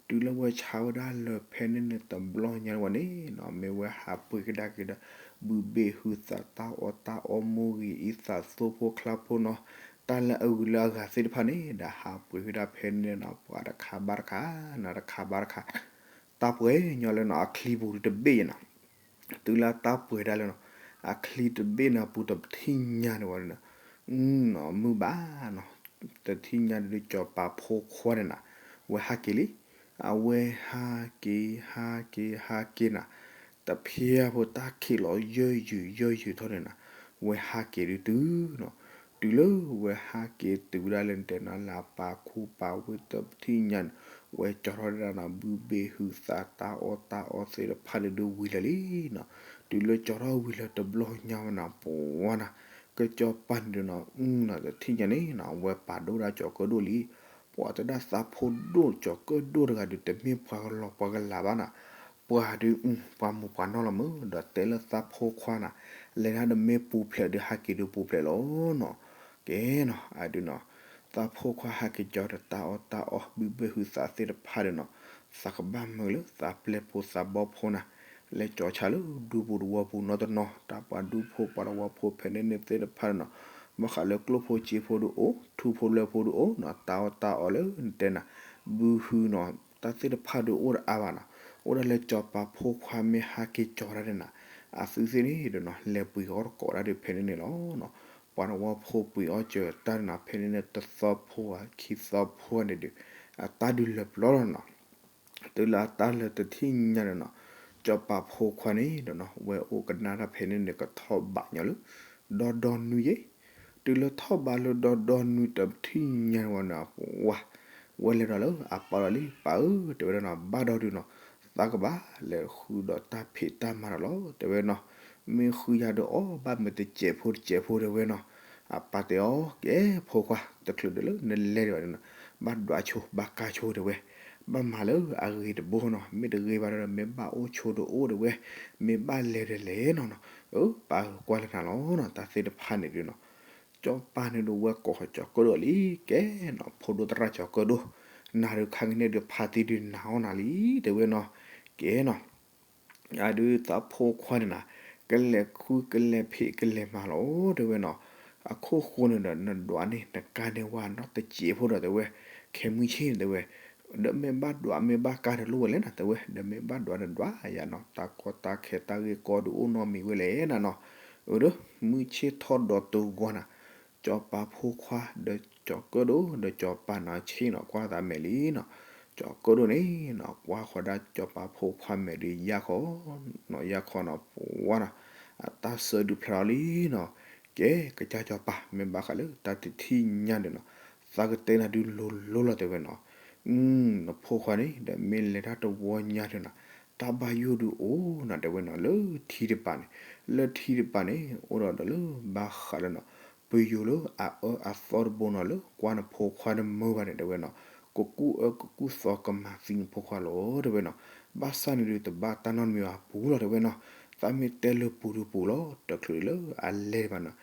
တုၤလၢဝဲဆါဝဲဒၣ်လၢဖဲန့ၣ်န့ၣ်တဘျီညါဝဲန့ၣ်နီၤ မ့ၢ်ဝဲဟးပှ့ၤကဒါက့ၤဒီး ဘုဘ့ၣ်ဟုသးတၢ်အီၣ်တၢ်အီမိၢ်ဂံၢ်အံသးသိဖိချါဖိနီၤ, တၢ်လၢအဂုၤလၢအဂၤသ့ၣ်တဖၣ်န့ၣ် ဒီးဟးပှ့ၤကဒါဖဲန့ၣ်နီၤ ပှၤတခါဘၣ်တခါနီၤ တခါဘၣ်တခါ တၢ်ပှဲၤညီလၢနီၤ အချံပူၤတဘ့ၣ်ယဲနီၤ တုၤလၢတၢ်ပှဲၤဒၣ်လၢနီၤ အချံတဘ့ၣ်န့ၣ်အပူၤတထံၣ်ညါန့ၣ်ဝဲန့ၣ်နီၤ နီၤ မုၢ်ဘၣ်နီၤ တထံၣ်ညါဒုးကၠီၤပၤဖိခွါန့ၣ်နီၤ ဝဲဟးက့ၤလံ အဝဲဟးက့ၤ ဟးက့ၤ ဟးက့ၤနီၤ တဖျဲဖိတၢ်ခံးလီၤယၢၢ်ယုာ်ယၢၢ်ယုာ်ထီၣ်န့ၣ်နီၤ ဝဲဟးက့ၤဒုးတုၤနီၤ တုၤ တုၤလၢဝဲဟဲက့ၤတုၤဝဲဒၣ်လၢနတဲနၤလၢအပာ်ခူပာ်ဝ့ၢ်တထံၣ်ညါန့ၣ်, ဝဲကၠီထီၣ်ဒၣ်နၤ ဘုဘ့ၣ်ဟုသး တၢ်အီၣ်တၢ်အီသ့ၣ်တဖၣ်ဒုးဒုးဝံၤလၢာ်လံနီၤ. တုၤလၢကၠီထီၣ်ဝံၤလၢတဘျီညါဝဲနၤ ပဝါနၤ, ကၠီပၤန့ၣ်ဒုးနီၤ အနီၤတထံၣ်ညါန့ၣ်နီၤ ဝဲပာ်ဒိၣ်ဒၣ်ကၠီၤကၢၣ်ဒိၣ်လံ. ပှၤတဒၣ်သးဖိဒိၣ်ကၠီၤကၢၣ်ဒိၣ်တဂၤဒုး တမ့ၢ်ပှၤကလီၤပှၤကလးဘၣ်နၤ, ပှၤဒုး ပှၤမိၢ်ပှၤနီၢ်လီၤမုၢ် ဒီးတဲလၢသးဖိခွါနၤ, လဲၤဒၣ်ဒီးမ့ၢ်ပူၤဖျဲးဒုးဟဲက့ၤဒုးပူၤဖျဲးလီၤနီၤ. ကဲနီၤ အဒုးနီၤ, သးဖိခွါဟဲက့ၤကၠီၤဒီးတၢ်အီၣ်တၢ်အီ ဘုဘ့ၣ်ဟုသးသ့ၣ်တဖၣ်ဒုးနီၤ, သးကဘၣ်မုာ်လၢသးပျဲၢ်ဖိသးဘီဖိနၤ, လဲၤကၠီၤဆါလၢဒူပူၤသဝီပူၤနီတနီၤ, တၢ်ပှၤဒူဖိပှၤသဝီဖိဖဲန့ၣ်န့ၣ်သ့ၣ်တဖၣ်ဒုးနီၤ, ဘၣ်ဃးလၢကျိၣ်ဖိစ့ဖိဒုးအိၣ် ထူဖိလၢဖိဒုးအိၣ်နီၤ, တၢ်အီၣ်တၢ်အီလၢနတဲနၤ ဘုဟုနီၤ, တၢ်သ့ၣ်တဖၣ်ဒုးအိၣ်တအါဘၣ်နီၤ, အိၣ်ဒၣ်လၢကၠီၤပၤဖိခွါမ့ၢ်ဟဲက့ၤကၠီၤတၢ်န့ၣ်နၤ, အသုသ့ၣ်န့ၣ်ဒုးနီၤ လဲၤပှ့ၤအီၣ်တကိးဒၣ်ဒုးဖဲန့ၣ်န့ၣ်လီၤနီၤ. ပှၤသဝီဖိပှ့ၤအီၣ်စၢၤတၢ်န့ၣ်နၤ ဖဲန့ၣ်န့ၣ် တသီဖိဧါ ခံသီဖိဧါန့ၣ်ဒုး အတၢ်ဒုးလၢာ်ပျီလီၤနီၤ. တုၤလၢအတၢ်လၢာ်တထံၣ်ညါန့ၣ်နီၤ, ကၠီၤပၤဖိခွါန့ၣ်ဒီးနီၤ ဝဲအိၣ်ကနၣ်တၢ်ဖဲန့ၣ်န့ၣ် ကထီၣ်ဘးညီလၢ ဒီဒီနွံယဲၢ်, တုၤလၢထီၣ်ဘးလၢဒီဒီနွံတထံၣ်ညါန့ၣ်ဝဲနီၤ ဝါ, ဝဲလဲၤဒီးလၢအပၢ်ဒီးလံ ပၢ်ဧၢ တဲဝဲဒၣ်နီၤ ဘၣ်ဒီးဒုးနီၤ သးကဘၣ်လဲၤဃုဒီးတၢ်ဖံးတၢ်မၤဒီးလီၤ တဲဝဲနီၤ, မ့ၢ်ဃုယၤဒီးအီၣ်ဘၣ်မ့ၢ်တစဲးဖိတစဲးဖိတဲဝဲနီၤ, အပၢ်တဲအီၤ ကဲဖိခွါ တချုးဒုးလၢနလဲၤဒံးဘၣ်န့ၣ်နီၤ, ဘၣ်ဒွးဆိ ဘၣ်ကါဆိတဲဝဲ, ဘၣ်မၤလၢအဂ့ၤတဘိနီၤ, မ့ၢ်တဂ့ၤဘၣ်ဒီး မ့ၢ်ဘၣ်အိၣ်ဆိတအိၣ်တဲဝဲ, မ့ၢ်ဘၣ်လဲၤဒီးလဲၤနီၤနီၤ, အၢ ပၢ်ဧၢ ကွၢ်လၢနၤလီၤနီၤ, တၢ်သ့ၣ်တဖၣ်န့ၣ်ဒုးနီၤ, ကၠီၤပၤန့ၣ်ဒုးဝဲကိးဃီၤကၠီၤကၢၣ်ဒိၣ်လံ, ကဲနီၤ ဖိဒိၣ်သရၣ်ကၠီၤကၢၣ်ဒိၣ်, နၤဒုးခါကန့ၣ်ဒုးဖါတံၢ်ဒုးနၤအီၣ်နၤလံ တဲဝဲနီၤ, ကဲနီၤ အဒုးသးဖိခွါန့ၣ်နၤ, ကလဲၤခူကလဲၤဖံးကလဲၤမၤလီၤ တဲဝဲနီၤ, အခိၣ်ဃိန့ၣ်ဒီး နဒွးန့ၢ်နကါန့ၢ်ဝဲနီတစဲးဖိဒီးတဲဝဲ, ခဲမုၢ်ဆ့ၣ်န့ၣ်တဲဝဲ, ဒီးမ့ၢ်ဘၣ်ဒွးမ့ၢ်ဘၣ်ကါတလိၣ်ဝဲလဲၣ်နီၤ တဲဝဲ, ဒီးမ့ၢ်ဘၣ်ဒွးနဒွးယၤနီၤ, တၢ်ကီတၢ်ခဲတၢ်ဂ့ၢ်ကီဒုးအိၣ်နီတမံၤဝဲလဲၣ်နၤနီၤ, အၢ ဒီး မုၢ်ဆ့ၣ်ထီၣ်ဒီးတဂီၤနၤ ကၠီၤပၤဖိခွါဒီးကၠီၤကၢၣ်ဒိၣ်ဒီးကၠီၤပၤနီၤဆ့ၣ်နီၤ ကွၢ်သးမဲာ်လံနီၤ, ကၠီၤကၢၣ်ဒိၣ်န့ၣ်နီၤ ကွၢ်ဃီၤဒၣ်ကၠီၤပၤဖိခွါမဲာ်ဒုးယၢ်ခီနီၤ ယၢ်ခီနီၤ ပဝါနီၤ, အတၢ်ဆၢဒုးဖျါလီၤလံနီၤ, ကဲ ကစၢ်ကၠီၤပၤ မ့ၢ်ဘၣ်ဃးလၢတၢ်တထံၣ်ညါန့ၣ်နီၤ, သးကတဲနၤဒုးလိၤလိၤလီၤတဲဝဲနီၤ, နဖိခွါန့ၣ် ဒီးမ့ၢ်လဲၤတၢ်တဝီညါန့ၣ်နီၤ, တၢ်ဘၣ်ယိၣ်ဒုးအိၣ်နၤတဲဝဲနီၤ လၢထံတပၤန့ၣ်, လၢထံတပၤန့ၣ် အိၣ်ဒီးဒီးလၢဘၣ်ဃးလၢနီၤ, ပယိၤလၢအအၢအသီတဘိနီၤ လၢကွၢ်နဖိခွါတမုာ်ဘၣ်န့ၣ်တဲဝဲနီၤ, ကကူၣ်အၢကကူၣ်သီကမၤသံနဖိခွါလီၤတဲဝဲနီၤ, ဘၣ်ဆၣ်န့ၣ်ဒုးတဘၣ်တၢ်နီတမံၤဘၣ်ပူၤလီၤတဲဝဲနီၤ, သးမ့ၢ်တဲလၢပူၤဒုးပူၤလီၤ တချုးလၢအလဲၤဘၣ်နီၤ,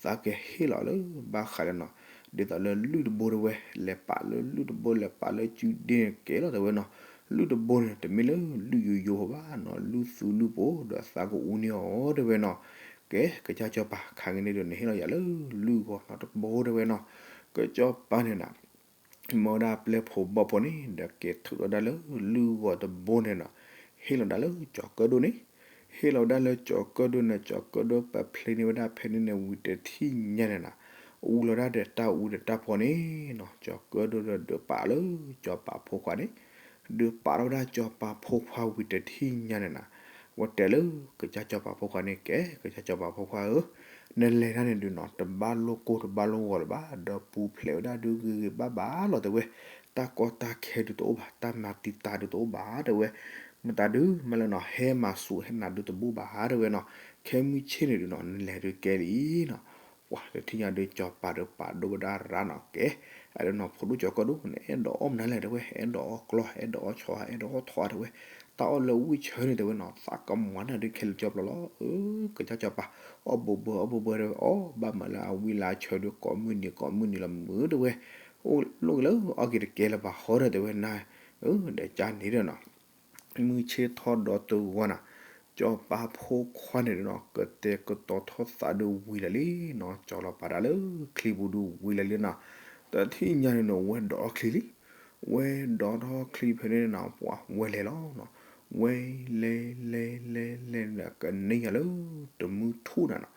သးကဟ့ၣ်လီၤလၢဘၣ်ဃးလၢနီၤ, ဒ်သိးလၢလုၢ်တဘိတဲဝဲ, လဲၤပာ်လၢလုၢ်တဘိ လဲၤပာ်လၢစုဒ့န့ၣ်ကဲလီၤတဲဝဲနီၤ, လုၢ်တဘိန့ၣ် တမ့ၢ်လၢလုၢ်ယိယိဘၣ်နီၤ လုၢ်သူလုၢ်ပိၤ ဒီးသးကအူန့ၢ်အီၤတဲဝဲနီၤ, ကဲ ကစၢ်ကၠီၤပၤ ခါကန့ၣ်ဒီးနဟ့ၣ်လီၤယၤလၢလုၢ်ဂီၤနီတဘိတဲဝဲနီၤ, ကစၢ်ကၠီၤပၤန့ၣ်နၤ မၢဝဲဒၣ်ပျဲၢ်ဖိဘီၣ်ဖိန့ၣ် ဒီးက့ၤထုးလီၤဒၣ်လၢလုၢ်ဂီၤတဘိန့ၣ်နီၤ, ဟ့ၣ်လီၤဒၣ်လၢကၠီၤကၢၣ်ဒိၣ်န့ၣ်, ဟ့ၣ်လီၤဒၣ်လၢကၠီၤကၢၣ်ဒိၣ်န့ၣ် ကၠီၤကၢၣ်ဒိၣ်ပာ်ဖျါန့ၢ်ဝဲဒၣ်ဖဲန့ၣ်န့ၣ် ဝံၤတထံၣ်ညါန့ၣ်နၤ, အူလီၤဒၣ်ဒီးတၢ်အူဒီးတၢ်ဖီန့ၣ်နီၤ, ကၠီၤကၢၣ်ဒိၣ်ဒီးဒုးပာ်လၢကၠီၤပၤဖိခွါန့ၣ်, ဒုးပာ်ထီၣ်ဝဲဒၣ်ကၠီၤပၤဖိခွါဝံၤတထံၣ်ညါန့ၣ်နၤ, ဝဲတဲလၢကစၢ်ကၠီၤပၤဖိခွါန့ၣ် ကဲ ကစၢ်ကၠီၤပၤဖိခွါဧၢ, နလဲၤတၢ်န့ၣ်ဒုးနီၤ တဘၣ်လိၣ်ကိၢ်တဘၣ်လိၣ်ဂီၤလၢၤဘၣ် ဒီးပူၤဖျဲးဝဲဒၣ်ဒုးဂ့ၤဂ့ၤဘၣ်ဘၣ်လီၤတဲဝဲ, တၢ်ကီတၢ်ခဲဒုးတအိၣ်ဘၣ် တၢ်မၤတံာ်တာ်ဒုးတအိၣ်ဘၣ်တဲဝဲ, မတၤဒုးမးလၢနီၤ ဟဲမၤစူၤဟဲနၤဒုးတဘူၣ်ဘၣ်တဲဝဲနီၤ, ခဲမုၢ်ဆ့ၣ်န့ၣ်ဒုးနီၤ နလဲၤဒုးကဲလံနီၤ, ပှၤတထံၣ်ညါဒုးကၠီၤပၤဒီးပာ်ဒိၣ်ဝဲဒၣ်ရၤနီၤ ကဲ, အဒုးနီၤ ဖိဒိၣ်ကၠီၤကၢၣ်ဒိၣ်န့ၣ် အဲၣ်ဒိးအီၣ်မနုၤလဲၣ်တဲဝဲ, အဲၣ်ဒိးအီၣ်ကျီ အဲၣ်ဒိးအီၣ်ဆီ အဲၣ်ဒိးအီၣ်ထီတဲဝဲ, တၢ်အီၣ်လၢဝံၢ်ဆၢန့ၣ်တဲဝဲနီၤ သးကမၤနၤဒုးခဲလၢာ်ကၠီပျီလီၤ, အၢ ကစၢ်ကၠီၤပၤ, အီၣ်ဘိးဘၢအီၣ်ဘိးဘၢတဲဝဲ အီၣ်ဘၣ်မးလၢအဝံၢ်လၢအဆၢဒုးကိးမုၢ်နံၤကိးမုၢ်နံၤလီၤမုၢ်တဲဝဲ, အိၣ်လိၣ်က့ၤလၢအီၣ်က့ၤတကဲလၢၤဘၣ်ဟီဒီးတဲဝဲ နၤ, အၢ ဒီးကန့ၣ်ဒီးနီၤ မုၢ်ဆ့ၣ်ထီၣ်ဒီးတဂီၤနၤ, ကၠီၤပၤဖိခွါန့ၣ်ဒုးနီၤ ကတဲာ်ကတီၤထီၣ်သးဒုးဝံၤလၢာ်လံနီၤ ကၠီၤလီၤပာ်တၢ်လၢချံပူၤဒုးဝံၤလၢာ်လံနီၤ, တထံၣ်ညါန့ၣ်နီၤ ဝဲဒိးထီၣ်ချံလံ, ဝဲဒိးထီၣ်ချံဖဲန့ၣ်နီၤ ပှၤဝဲလဲၤလီၤနီၤ, ဝဲလဲၤလဲၤလဲၤလဲၤ ကန့ၢ်ညီလၢတမုၢ်ထူၣ်နၤနီၤ,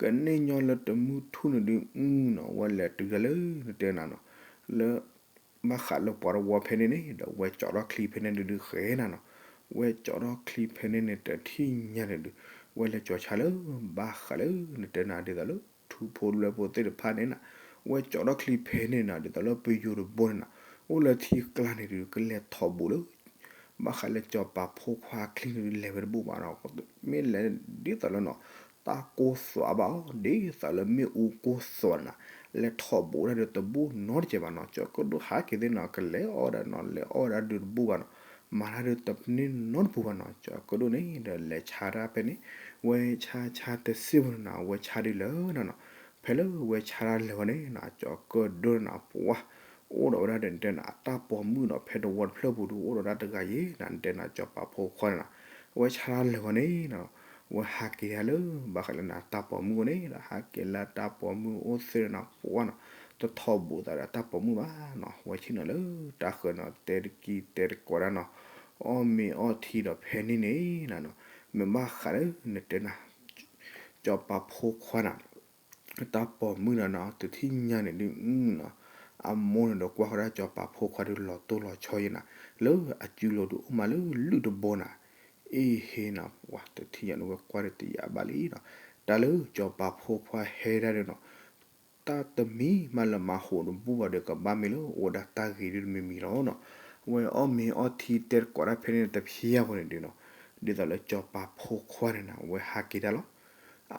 ကန့ၢ်ညီလၢတမုၢ်ထူၣ်န့ၣ်ဒုးနီၤ ဝဲလဲၤတုၤတၢ်လၢနတဲနၤနီၤ, လၢ ဘၣ်ဃးလၢပှၤတဝီဖဲန့ၣ်န့ၣ် ဒီးဝဲကၠီၤထီၣ်ချံဖဲန့ၣ်ဒုးဒုးဃဲနၤနီၤ, ဝဲကၠီၤထီၣ်ချံဖဲန့ၣ်န့ၣ် တထံၣ်ညါန့ၣ်ဒုး ဝဲလဲၤကၠီၤဆါလၢ ဘၣ်ဃးလၢနတဲနၤဒ်သိးလၢ ထူဖိလွဲဖိသ့ၣ်တဖၣ်န့ၣ်နီၤ, ဝဲကၠီထီၣ်ချံဖဲန့ၣ်နီၤ, ဒ်သိးလၢပယိၤတဘိန့ၣ်နီၤ, အိၣ်လၢထံကျါန့ၣ်ဒုး ကလဲၤထီၣ်ဘူးလၢ ဘၣ်ဃးလၢကၠီၤပၤဖိခွါချံန့ၣ်ဒုး လဲၤဝဲတဘူးဘၣ်နီၤ, မ့ၢ်လဲၤဒ်သိးလၢနီၤ, တၢ်ကိၢ်သွးဘၣ်အီၤ ဒ်သိးလၢမ့ၣ်အူကိၢ်သွးန့ၣ်နီၤ, လဲၤထီၣ်ဘူးတၢ်ဒုးတဘူးနီတစဲးဘၣ်နီၤ, ကၠီၤကၢၣ်ဒိၣ်ဟးက့ၤသ့ၣ်နီၤ, ကလဲၤအီၣ်ဒၣ်နီၤ, လဲၤအီၣ်ဒၣ်ဒုးတဘူးဘၣ်နီၤ, မၤတၢ်ဒုးတန့ၢ်နီတပူၤဘၣ်နီၤ, ကၠီၤကၢၣ်ဒိၣ်န့ၣ်ဒီးလဲၤဆါတၢ်ဖဲန့ၣ်, ဝဲဆါဆါတစ့ၢ်ဖိန့ၣ်နီၤ, ဝဲဆါဒုးလၢနီၤနီၤ, ဖဲလၢဝဲဆါတၢ်လၢာ်ဝဲန့ၣ်နီၤ, ကၠီၤကၢၣ်ဒိၣ်န့ၣ်နီၤ, ပှၤ အိၣ်ဒီးဝဲဒၣ်ဒီးတဲနၤ အတၢ်ပိာ်မုၣ်နီၤ, ဖဲတဝီတဖျၢၣ်ပူၤဒုး အိၣ်ဒီးဒၣ်တဂၤယဲနီၤ, တဲနၤ ကၠီၤပၤဖိခွါန့ၣ်နီၤ, ဝဲဆါတၢ်လၢာ်ဝဲန့ၣ်နီၤ, ဝဲဟးက့ၤတၢ်လၢ ဘၣ်ဃးလၢနၤတၢ်ပိာ်မုၣ်အိၣ်န့ၣ်ဒီး ဟးက့ၤလၢတၢ်ပိာ်မုၣ်အိၣ်သ့ၣ်နီၤ, ပှၤနီၤ, တထီၣ်ဘူးသးဒီးတၢ်ပိာ်မုၣ်ဘၣ်နီၤ, ဝဲဆ့ၣ်နီၤလၢတၢ်ဃၢၤနီၤ, တဲတကံတဲတကိးတၢ်နီၤ, အီၣ်မ့ၤအီၣ်ထံဒီးဖဲန့ၣ်န့ၣ်နီၤ, မ့ၢ်ဘၣ်ဃးလၢနတဲနၤ ကၠီၤပၤဖိခွါန့ၣ် တၢ်ပိာ်မုၣ်န့ၣ်နီၤ, တထံၣ်ညါန့ၣ်ဒုးနီၤ, အမိၢ်န့ၣ်ဒီးကွၢ်ဃီဒၣ်ကၠီၤပၤဖိခွါဒုးလီၤတိၢ်လီၤဆီယဲနီၤ, လၢအစုလိၤဒုးအိၣ်မးလၢလုၢ်တဘိနီၤ, အ့ဟ့နီၤ, ပှၤတထံၣ်ညါန့ၣ်ဝဲကွၢ်ဒီးတယာ်ဘၣ်လံနီၤ, တၢ်လၢကၠီၤပၤဖိခွါဟဲဒၣ်ဒုးနီၤ, တၢ်တမံၤမးလၢမၤဟူးတဘူးဘၣ်ဒီး ကဘၣ်မ့ၢ်လၢအိၣ်ဝဲဒၣ်တၢ်ဂ့ၤဒုးတမံၤမံၤလီၤနီၤ, ဝဲအီၣ်မ့ၤအီၣ်ထံတဲတကိးတၢ်ဖဲန့ၣ်တဖျါဖိန့ၣ်ဒုးနီၤ, ဒ်သိးလၢကၠီၤပၤဖိခွါန့ၣ်နီၤ, ဝဲဟးက့ၤတၢ်လီၤ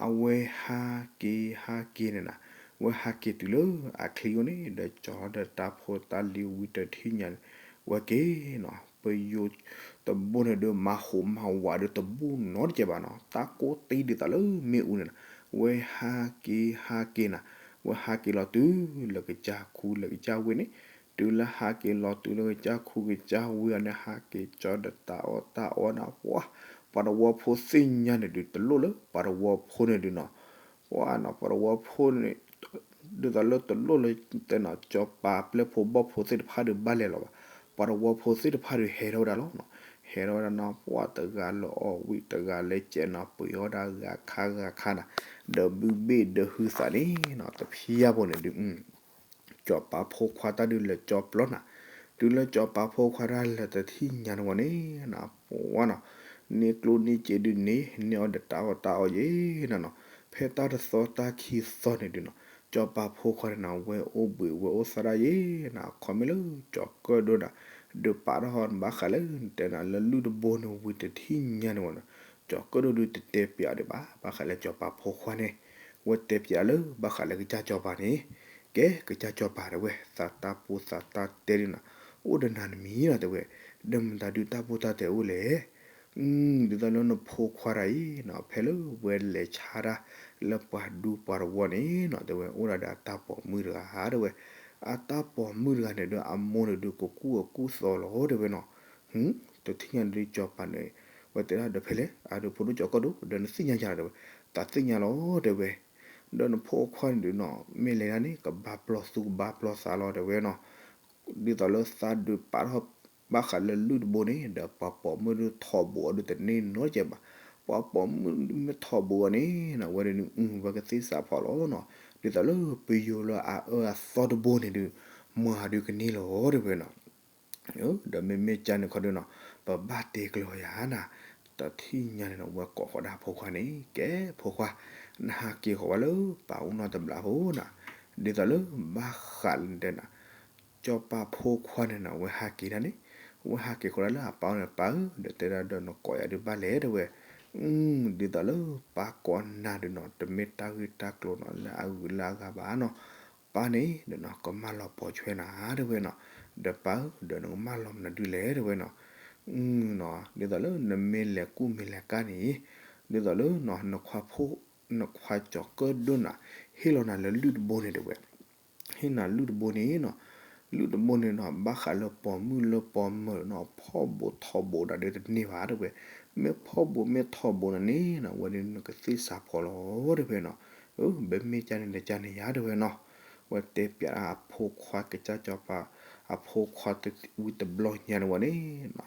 အဝဲဟးက့ၤဟးက့ၤန့ၣ်နီၤ, ဝဲဟးက့ၤတုၤလၢအချံအိၣ်န့ၣ် ဒီးကၠီၤဒီးတၢ်ဖိတၢ်လံၤဝံၤတထံၣ်ညါန့ၣ်, ဝဲက့ၤနီၤ, ပယိၤတဘိန့ၣ်ဒုး မၤဟူးမၤဝးဒုးတဘူးနီတစဲးဘၣ်နီၤ, တၢ်ကိၢ်တံၢ်ဒ်သိးလၢမ့ၣ်အူန့ၣ်နီၤ, ဝဲဟးက့ၤဟးက့ၤနီၤ, ဝဲဟးက့ၤလီၤတုၤလၢကစၢ်ခူလၢကစၢ်ဝ့ၢ်န့ၣ်, တုၤလၢဟးက့ၤလီၤတုၤလၢကစၢ်ခူကစၢ်ဝ့ၢ်အီၤန့ၣ် ဟးက့ၤကၠီဒီးတၢ်အီၣ်တၢ်အီန့ၣ်, ပှၤ ပှၤတဝီဖိသ့ၣ်ညါန့ၣ်ဒုး တလိၣ်လၢပှၤတဝီဖိန့ၣ်ဒုးနီၤ, ပှၤနီၤ ပှၤတဝီဖိန့ၣ် ဒ်သိးလၢတလိၣ်လၢတဲနီၤ ကၠီၤပၤပျဲၢ်ဖိဘီၣ်ဖိသ့ၣ်တဖၣ်ဒုးဘၣ်လဲၤလီၤဘၣ်, ပှၤတဝီဖိသ့ၣ်တဖၣ်ဒုးဟဲထီၣ်ဝဲဒၣ်လီၤနီၤ, ဟဲထီၣ်ဝဲဒၣ်နီၤ, ပှၤတဂၤလၢအီၣ်ဝံၣ်တဂၤလၢကဲနီၤ ပှ့ၤအီၣ်ဒၣ်ဂၤခါဂၤခါနီၤ, ဒီးဘုဘ့ၣ်ဒီးဟုသးန့ၣ်နီၤ, တဖျါဖိန့ၣ်ဒုး ကၠီၤပၤဖိခွါတၢ်ဒုးလဲၤကၠီပျီနီၤ, တုၤလၢကၠီၤပၤဖိခွါတၢ်လဲၤတထံၣ်ညါန့ၣ်ဝဲန့ၣ်နီၤ, ပှၤနီၤ, န့ၢ်ကျိၣ်န့ၢ်စ့ဒုးန့ၢ်, န့ၢ်အီၤဒီးတၢ်အီၣ်တၢ်အီယဲနီၤနီၤ, ဖဲတၢ်တသီတၢ်ခံသီန့ၣ်ဒုးနီၤ, ကၠီၤပၤဖိခွါန့ၣ်နီၤ ဝဲအိၣ်ဘှံးဝဲအိၣ်သါဒၣ်ယဲနီၤ, ခီမ့ၢ်လၢကၠီၤကၢၣ်ဒိၣ်နီၤ, ဒုးပာ်ထီၣ်ဘၣ်ဃးလၢတဲနၤလၢလုၢ်တဘိန့ၣ်ဝံၤ တထံၣ်ညါန့ၣ်ဝဲနီၤ, ကၠီၤကၢၣ်ဒိၣ်ဒုးတတဲပျးဒံးဘၣ် ဘၣ်ဃးလၢကၠီၤပၤဖိခွါန့ၣ်, ဝဲတဲပျးလၢဘၣ်ဃးလၢကစၢ်ကၠီၤပၤန့ၣ်, ကဲ ကစၢ်ကၠီၤပၤတဲဝဲ သးတၢ်ပူၤသးတၢ်တဲဒုးနီၤ, အိၣ်ဒီးနၤတမံၤနီၤတဲဝဲ, ဒီးမတၤဒုးတၢ်ပူၤတၢ်တဲအိၣ်လဲၣ် ဒ်သိးလၢနဖိခွါတၢ်အံၤနီၤ ဖဲလၢဝဲလဲၤဆါတၢ်လၢပှၤဒူပှၤတဝီန့ၣ်နီၤ တဲဝဲ အိၣ်ဒၣ်ဒီးအတၢ်ပိာ်မုၣ်တဂၤတဲဝဲ, အတၢ်ပိာ်မုၣ်တဂၤန့ၣ်ဒီးအမိၢ်န့ၣ်ဒုးကကူၣ်အကူၣ်သီလီၤတဲဝဲနီၤ, တထံၣ်ညါန့ၣ်ဒုးကၠီၤပၤန့ၣ်, ဝဲတဲဒၣ်ဒီးဖဲလဲၣ် အဒုးဖိဒိၣ်ကၠီၤကၢၣ်ဒိၣ် ဒီးနသ့ၣ်ညါယၤတဲဝဲ, သးသ့ၣ်ညါလီၤတဲဝဲ, ဒီးနဖိခွါန့ၣ်ဒုးနီၤ မ့ၢ်လဲၤဒၣ်န့ၣ် ကဘါပျီသူကဘါပျီသးလီၤတဲဝဲနီၤ, ဒ်သိးလၢသးဒုးပာ်ထီၣ်ဘၣ်ဃးလၢလုၢ်တဘိန့ၣ် ဒီးပှၤပိာ်မုၣ်ဒုးထီၣ်ဘူးအီၤဒုးတန့ၢ်နီတစဲးဘၣ်, ပှၤပိာ်မုၣ်မ့ၢ်ထီၣ်ဘူးအီၤန့ၣ်နီၤ ဝဲဒၣ်န့ၣ် ဝဲကသ့စးဖီၣ်လီၤနီၤ, ဒ်သိးလၢပယိၤလၢအအၢအသီတဘိန့ၣ်ဒုး မၤဒုးကန့ၢ်လီၤတဲဝဲနီၤ ဒီးမ့မ့ၢ်ကၢ်န့ၣ်ခီဒုးနီၤ ပဘၣ်တဲကျၢၤယၤနၤ, တထံၣ်ညါန့ၣ်နီၤ ဝဲကိးဃီၤဒၣ်ဖိခွါန့ၣ် ကဲဖိခွါ, နဟးက့ၤဃီၤဝဲလၢပၢ်အိၣ်နီတဘျီဖိနီၤ, ဒ်သိးလၢဘၣ်ဃးလၢတဲနၤ, ကၠီၤပၤဖိခွါန့ၣ်နီၤ ဝဲဟးက့ၤဒၣ်န့ၣ်, ဝဲဟးက့ၤဃီၤဒၣ်လၢအပၢ်န့ၣ် ပၢ်ဧၢ ဒီးတဲဒၣ်ဒီးနကိးယၤဒုးဘၣ်လဲၣ်တဲဝဲ, ဒ်သိးလၢပၢ်ကိးနၤဒုးနီၤ တမ့ၢ်တၢ်ဂ့ၢ်တၢ်ကျိၤနီၤ လၢအဂုၤလၢအဂၤဘၣ်နီၤ, ပၢ်န့ၣ်ဒီးနီၤ ကမၢလီၤပိာ်ဆွဲနၤတဲဝဲနီၤ, ဒီးပၢ်ဧၢ ဒီးနကမၢလီၤမနုၤဒုးလဲၣ်တဲဝဲနီၤ, ဒ်သိးလၢနမ့ၢ်လဲၤကူၣ်မ့ၢ်လဲၤကၣ်န့ၣ်, ဒ်သိးလၢနီၤ နခွါဖိ, နခွါကၠီၤကၢၣ်ဒိၣ်နၤ, ဟ့ၣ်လီၤနၤလၢလုၢ်တဘိန့ၣ်တဲဝဲ, ဟ့ၣ်နၤလုၢ်တဘိန့ၣ်နီၤ, လုၢ်တဘိန့ၣ်နီၤ ဘၣ်ဃးလၢပိာ်မုၣ်လၢပိာ်မၢၤနီၤ ဖီၣ်ဘူးထီၣ်ဘူးနၤဒုးတန့ၢ်ဘၣ်တဲဝဲ, မ့ၢ်ဖီၣ်ဘူးမ့ၢ်ထီၣ်ဘူးနၤန့ၣ်နီၤ ဝဲဒၣ်နကသ့စးဖီၣ်လီၤတဲဝဲနီၤ, ဘၣ်မ့ၢ်ကၢ်န့ၣ်ဒီးကၢ်န့ၣ်ယၤတဲဝဲနီၤ, ဝဲတဲပျးအဖိခွါကစၢ်ကၠီၤပၤ, အဖိခွါဝံၤတဘျီညါန့ၣ်ဝဲန့ၣ်နီၤ,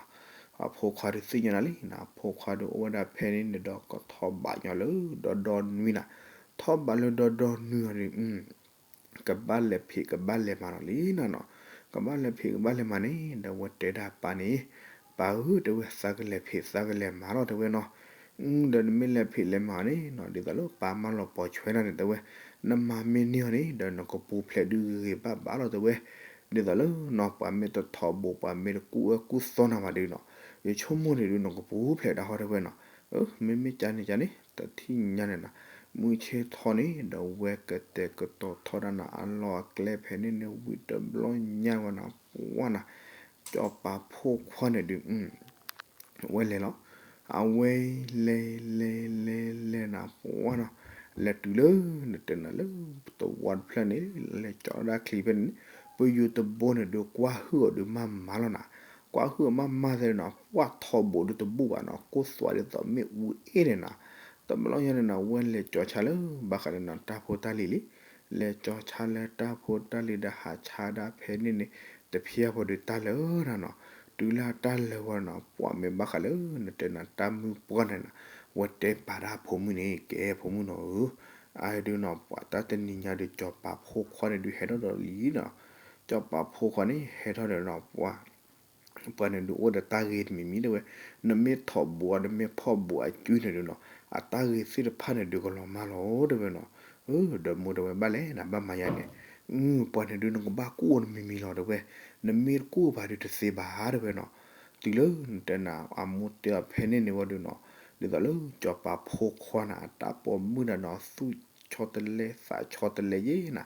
အဖိခွါဒုးသ့ၣ်ညါနၤလံနီၤ အဖိခွါဒုးအိၣ်ဝဲဒၣ်ဖဲန့ၣ်န့ၣ်ဒီးကထီၣ်ဘးညီလၢဒီဒီနွံနၤ, ထီၣ်ဘးလၢဒီဒီနွံအီၤန့ၣ် ကဘၣ်လဲၤဖံးကဘၣ်လဲၤမၤလီၤလံနီၤနီၤ, ကဘၣ်လဲၤဖံးကဘၣ်လဲၤမၤန့ၣ် ဒီးဝဲတဲဒၣ်ပၢ်န့ၣ်, ပၢ်ဧၢ တဲဝဲ သးကလဲၤဖံးသးကလဲၤမၤလီၤတဲဝဲနီၤ, ဒီးနမ့ၢ်လဲၤဖံးလဲၤမၤန့ၣ်နီၤ ဒ်သိးလၢပၢ်မၢလီၤပိာ်ဆွဲနၤန့ၣ်တဲဝဲ, နမၤမ့ၢ်န့ၢ်အီၤန့ၣ် ဒီးနကပူၤဖျဲးဒုးဂ့ၤဂ့ၤဘၣ်ဘၣ်လီၤတဲဝဲ. ဒ်သိးလၢနီၤ ပှၤမ့ၢ်တထီၣ်ဘိး ပှၤမ့ၢ်တကူၣ်အၢကူၣ်သီနၤဘၣ်ဒုးနီၤ, ယဆိကမိၣ်န့ၣ်ဒုး နကပူၤဖျဲးတၢ်ဟီတဲဝဲနီၤ. မ့မ့ၢ်ကန့ၣ်ကန့ၣ် တထံၣ်ညါန့ၣ်နီၤ, မုၢ်ဆ့ၣ်ထီၣ်န့ၣ် ဒီးဝဲကတဲာ်ကတီၤထီၣ်ဒၣ်နီၤ အလီၢ်အကျဲဖဲန့ၣ်န့ၣ် ဝံၤတဘျီညါဝဲနီၤ ပှၤနီၤ, စီၤပၤဖိခွါန့ၣ်ဒုး ဝဲလဲၤလီၤ. အဝဲလဲၤလဲၤလဲၤလဲၤနၤ ပှၤနီၤ, လဲၤတုၤလၢ နတဲနၤလၢ သဝီတဖျၢၣ်န့ၣ် လဲၤကၠီၤဒၣ်ချံဖဲန့ၣ်န့ၣ် ပယိၤတဘိန့ၣ်ဒုး ကွၢ်ဟုၣ်အီၤဒုးမးမးလီၤနၤ. ကွၢ်ဟုၣ်အီၤမးမးသ့ၣ်နီၤ ပှၤထီၣ်ဘိးဒုးတဘူၣ်ဘၣ်နီၤ, ကိၢ်သွးဒ်သိးမ့ၣ်အူအ့ၣ်န့ၣ်နီၤ. တဘျီညါန့ၣ်နီၤ ဝဲလဲၤကၠီၤဆါလၢ ဘၣ်ဃးဒီးနီၤ တၢ်ဖိတၢ်လံၤလံ လဲၤကၠီၤဆါလၢတၢ်ဖိတၢ်လံၤဒီးဟးဆါဒၣ်ဖဲန့ၣ်န့ၣ် တဖျါပှၤဒုးတၢ်လၢာ်နၤနီၤ. တုၤလၢတၢ်လၢာ်ဝဲနီၤ ပှၤမ့ၢ်ဘၣ်ဃးလၢ နတဲနၤတၢ်မုၣ်ပှၢ်န့ၣ်နီၤ, ဝဲတဲပာ်ဒၣ်ဖိမုၣ်န့ၣ် ကဲဖိမုၣ်နီၤဧၢ, အဒုးနီၤ ပှၤတၢ်တနံၤညါဒုး စီၤပၤဖိခွါန့ၣ်ဒုးဟဲထီၣ်ဒီးလံနီၤ. စီၤပၤဖိခွါန့ၣ် ဟဲထီၣ်ဒီးနီၤ ပှၤ ပှၤန့ၣ်ဒုးအိၣ်ဒီးတၢ်ဂ့ၤတမံၤမံၤတဲဝဲ, နမ့ၢ်ထီၣ်ဘိး နမ့ၢ်ဖီၣ်ဘိးအကုန့ၣ်ဒုးနီၤ အတၢ်ဂ့ၤသ့ၣ်တဖၣ်န့ၣ်ဒုးကလီၤမၢ်လီၤတဲဝဲနီၤ. ဒီးမိၢ်တဲဝဲဘၣ်လဲၣ်နၤ ဘၣ်မၤယၤန့ၣ်, ပှၤန့ၣ်ဒုးနကဘၣ်ကူၣ်အီၤတမံၤမံၤလီၤတဲဝဲ, နမ့ၢ်တကူၣ်ဘၣ်ဒုးတသ့ဘၣ်တဲဝဲနီၤ. တုၤလၢနတဲနၤ အမိၢ်တဲအီၤဖဲန့ၣ်န့ၣ်ဝဲဒုးနီၤ, ဒ်သိးလၢစီၤပၤဖိခွါန့ၣ် အတၢ်ပိာ်မုၣ်ဒၣ်နီၤ သူၣ်ဆီတလဲသးဆီတလဲယဲနၤ,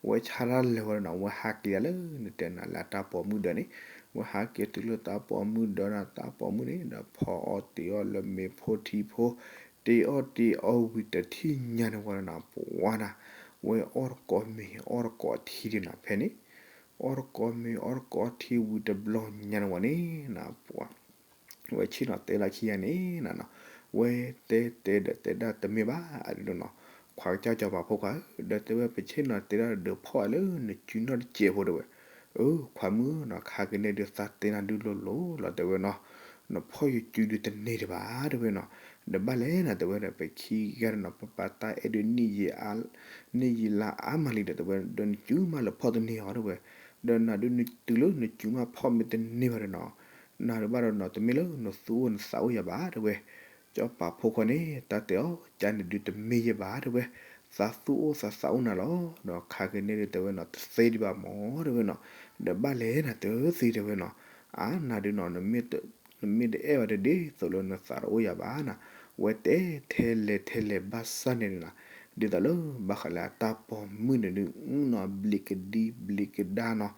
ဝဲဆါတၢ်လၢာ်ဝဲဒၣ်နီၤ ဝဲဟးက့ၤဒၣ်လၢ နတဲနၤလၢအတၢ်ပိာ်မုၣ်ဒၢးန့ၣ်, ဝဲဟးက့ၤတုၤလၢတၢ်ပိာ်မုၣ်ဒၢးဒီး တၢ်ပိာ်မုၣ်န့ၣ်ဒီး ဖီအီၣ်တ့ၤအီၣ်လၢမ့ၤဖိထံဖိ, တ့ၤအီၣ်တ့ၤအီၣ်ဝံၤတထံၣ်ညါန့ၣ်ဝဲဒၣ်နီၤ ပှၤနီၤ, ဝဲအီၣ်တကိးမ့ၤအီၣ်တကိးထံဒၣ်နီၤ ဖဲန့ၣ် အီၣ်တကိးမ့ၤအီၣ်တကိးထံဝံၤတဘျီညါန့ၣ်ဝဲန့ၣ်နီၤ ပှၤ ဝဲဆ့ၣ်နီၤတဲလၢခံဂၤန့ၣ်နီၤ, ဝဲတဲတဲဒီးတဲဒၣ်တမ့ၢ်ဘၣ်အဒုးနီၤ, ခွါကစၢ်စီၤပၤဖိခွါဧၢ, ဒီးတဲဝဲပဆ့ၣ်နီၤတဲဒၣ်ဒီးဖီၣ်အလၢနစုနီၣ်တစဲးဖိတဲဝဲ, အၢ ခွါမုၣ်နီၤ ခါက့ၤန့ၣ်ဒုးသးတဲနၤဒုးလိၤလိၤလီၤတဲဝဲနီၤ, နဖီၣ်ယစုဒုးတန့ၢ်တဘၣ်တဲဝဲနီၤ, ဒီးဘၣ်လဲၣ်နၤတဲဝဲဒီး ပခံဂၤန့ၣ်နီၤ ပပာ်တၢ်အဲၣ်ဒုး န့ၢ်ယံာ်လါအါမးလံဒီးတဲဝဲ ဒီးနစုမးလၢဖီၣ်တန့ၢ်အီၤတဲဝဲ, ဒီးနၤဒုးနတုၤလၢနစုမးဖီၣ်မ့ၢ်တန့ၢ်ဘၣ်ဒီးနီၤ နၤဒုးဘၣ်ဒီးနီၤ တမ့ၢ်လၢနသူၣ်အိၣ်နသးအိၣ်ယၤဘၣ်တဲဝဲ, စီၤပၤဖိခွါန့ၣ် တၢ်တဲအီၤ ကန့ၣ်ဒုးတမ့ၢ်ယဲဘၣ်တဲဝဲ, သးသူၣ်အိၣ်သးသးအိၣ်နၤလီၤ, ဒီးခါက့ၤန့ၣ်ဒုးတဲဝဲနီၤ တသ့ဒံးဘၣ်မၢ်တဲဝဲနီၤ, ဒီးဘၣ်လဲၣ်နၤတသ့တဲဝဲနီၤ, အါနၤဒုးနီၤ နမ့ၢ်တအဲၣ်ဘၣ်တဒ်သိးလၢ နသးတအိၣ်ယၤဘၣ်နၤ, ဝဲတဲထဲလဲၣ်ထဲလဲၣ်ဘၣ်ဆၣ်န့ၣ်နၤ, ဒ်သိးလၢဘၣ်ဃးလၢအတၢ်ပိာ်မုၣ်န့ၣ်ဒုးနီၤ ဘျံးကဒံဘျံးကဒါနီၤ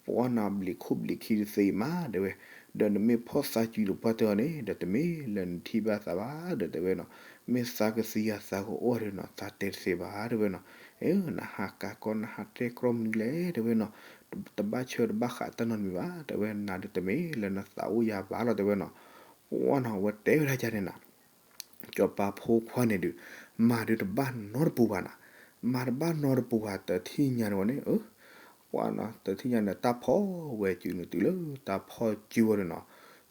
ပှၤနီၤဘျံးခိၣ်ဘျံးခံတသ့မးတဲဝဲ, ဒီးနမ့ၢ်ဖီၣ်သးစုဒီးပှၢ်တၢၢ်အီၤန့ၣ် ဒီးတမ့ၢ်လၢနထံၣ်ဘၣ်သးဘၣ်ဒီးတဲဝဲနီၤ, မ့ၢ်သးကသံယၤသးကအိၣ်ဒီးနီၤ သးတဲတသ့ဘၣ်တဲဝဲနီၤ, အၢ နဟးကးကီနဟးတဲကြီမနုၤလဲၣ်တဲဝဲနီၤ, တဘၣ်ဆၢတဘၣ်ဃးတၢ်နီတမံၤဘၣ် တဲဝဲ နၤဒုးတမ့ၢ်လၢနသးအိၣ်ယၤဘၣ်လီၤတဲဝဲနီၤ, ပှၤနီၤဝဲတဲဝဲဒၣ်ယၤန့ၣ်နၤ စီၤပၤဖိခွါန့ၣ်ဒုး မၤဒုးတဘၣ်နီတပူၤဘၣ်နၤ, မၤတဘၣ်နီတပူၤဘၣ် တထံၣ်ညါန့ၣ်ဝဲန့ၣ် အၢ ပှၤနီၤ တထံၣ်ညါန့ၣ် တၢ်ဖီၣ်ဝဲစုန့ၣ်တုၤလၢတၢ်ဖီၣ်စုဝဲဒီးနီၤ,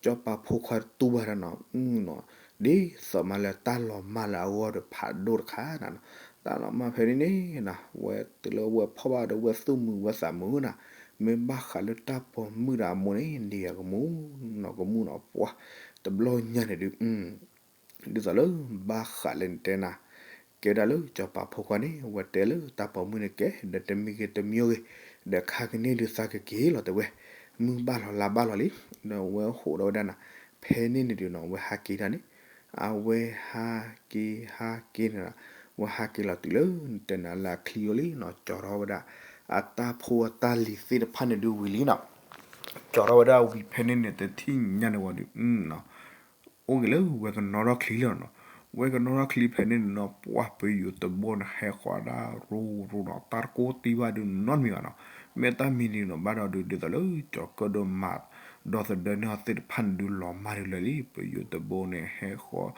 စီၤပၤဖိခွါတူၢ်ဘၣ်ဒီးနီၤ အၢနီၤ, ဒ်သိးမးလၢတၢ်လီၤမၢ်လၢအဂီၢ်ဒီးဖးဒိၣ်တခါနၤနီၤ, တၢ်လီၤမၢ်ဖဲန့ၣ်န့ၣ်နၤ ဝဲတုၤလၢဝဲဖီၣ်ဘၣ်ဒီးဝဲသူၣ်မုာ်ဝဲသးမုာ်နၤ, မ့ၢ်ဘၣ်ဃးလၢတၢ်ပိာ်မုၣ်ဒီးအမိၢ်န့ၣ် န့ၢ်ယၤကမူၣ်နီၤကမူၣ်နီၤ ပှၤ တဘျီညါန့ၣ်ဒုး ဒ်သိးလၢဘၣ်ဃးလၢနတဲနၤ, ကဲဒၣ်လၢစီၤပၤဖိခွါန့ၣ် ဝဲတဲလၢတၢ်ပိာ်မုၣ်န့ၣ်ကဲ ဒီးတမံၤဂ့ၤတမံၤဂ့ၤ, ဒီးခါကန့ၣ်ဒုးသးကက့ၤလီၤတဲဝဲ, မုၢ်ဘၣ်လီၤလါဘၣ်လီၤလံ, ဒီးဝဲဟိးဒီးဝဲဒၣ်နၤ, ဖဲန့ၣ်န့ၣ်ဒုးနီၤ ဝဲဟးက့ၤတၢ်န့ၣ်, အဝဲဟးက့ၤဟးက့ၤန့ၣ်, ဝဲဟးက့ၤလီၤတုၤလၢနတဲနၤလၢအချံအီၤလံနီၤ, ကၠီၤထီၣ်ဝဲဒၣ် အတၢ်ဖိအတၢ်လံၤသ့ၣ်တဖၣ်န့ၣ်ဒုးဝံၤလံနီၤ, ကၠီၤထီၣ်ဝဲဒၣ်ဝံၤဖဲန့ၣ်န့ၣ် တထံၣ်ညါန့ၣ်ဝဲဒုး အိၣ်က့ၤလၢဝဲကနီထီၣ်ချံလီၤနီၤ, ဝဲကနီထီၣ်ချံဖဲန့ၣ်န့ၣ်နီၤ ပှၤပယိၤတဘိန့ၣ် ဟဲဃီၤဒၣ်ရိရိနီၤ တၢ်တကိးတံၢ်ဘၣ်ဒုးနီတမံၤဘၣ်နီၤ, မ့ၢ်တၢ်မံၤန့ၣ်နီၤ ဘၣ်ဒီးဒုးဒ်သိးလၢ ကၠီၤကၢၣ်ဒိၣ်မး ဒီသဒၢန့ၢ်အီၤသ့ၣ်တဖၣ်န့ၣ်ဒုးလီၤမၢ်ဒုးလၢာ်လံ, ပယိၤတဘိန့ၣ် ဟဲဃီၤ ရီ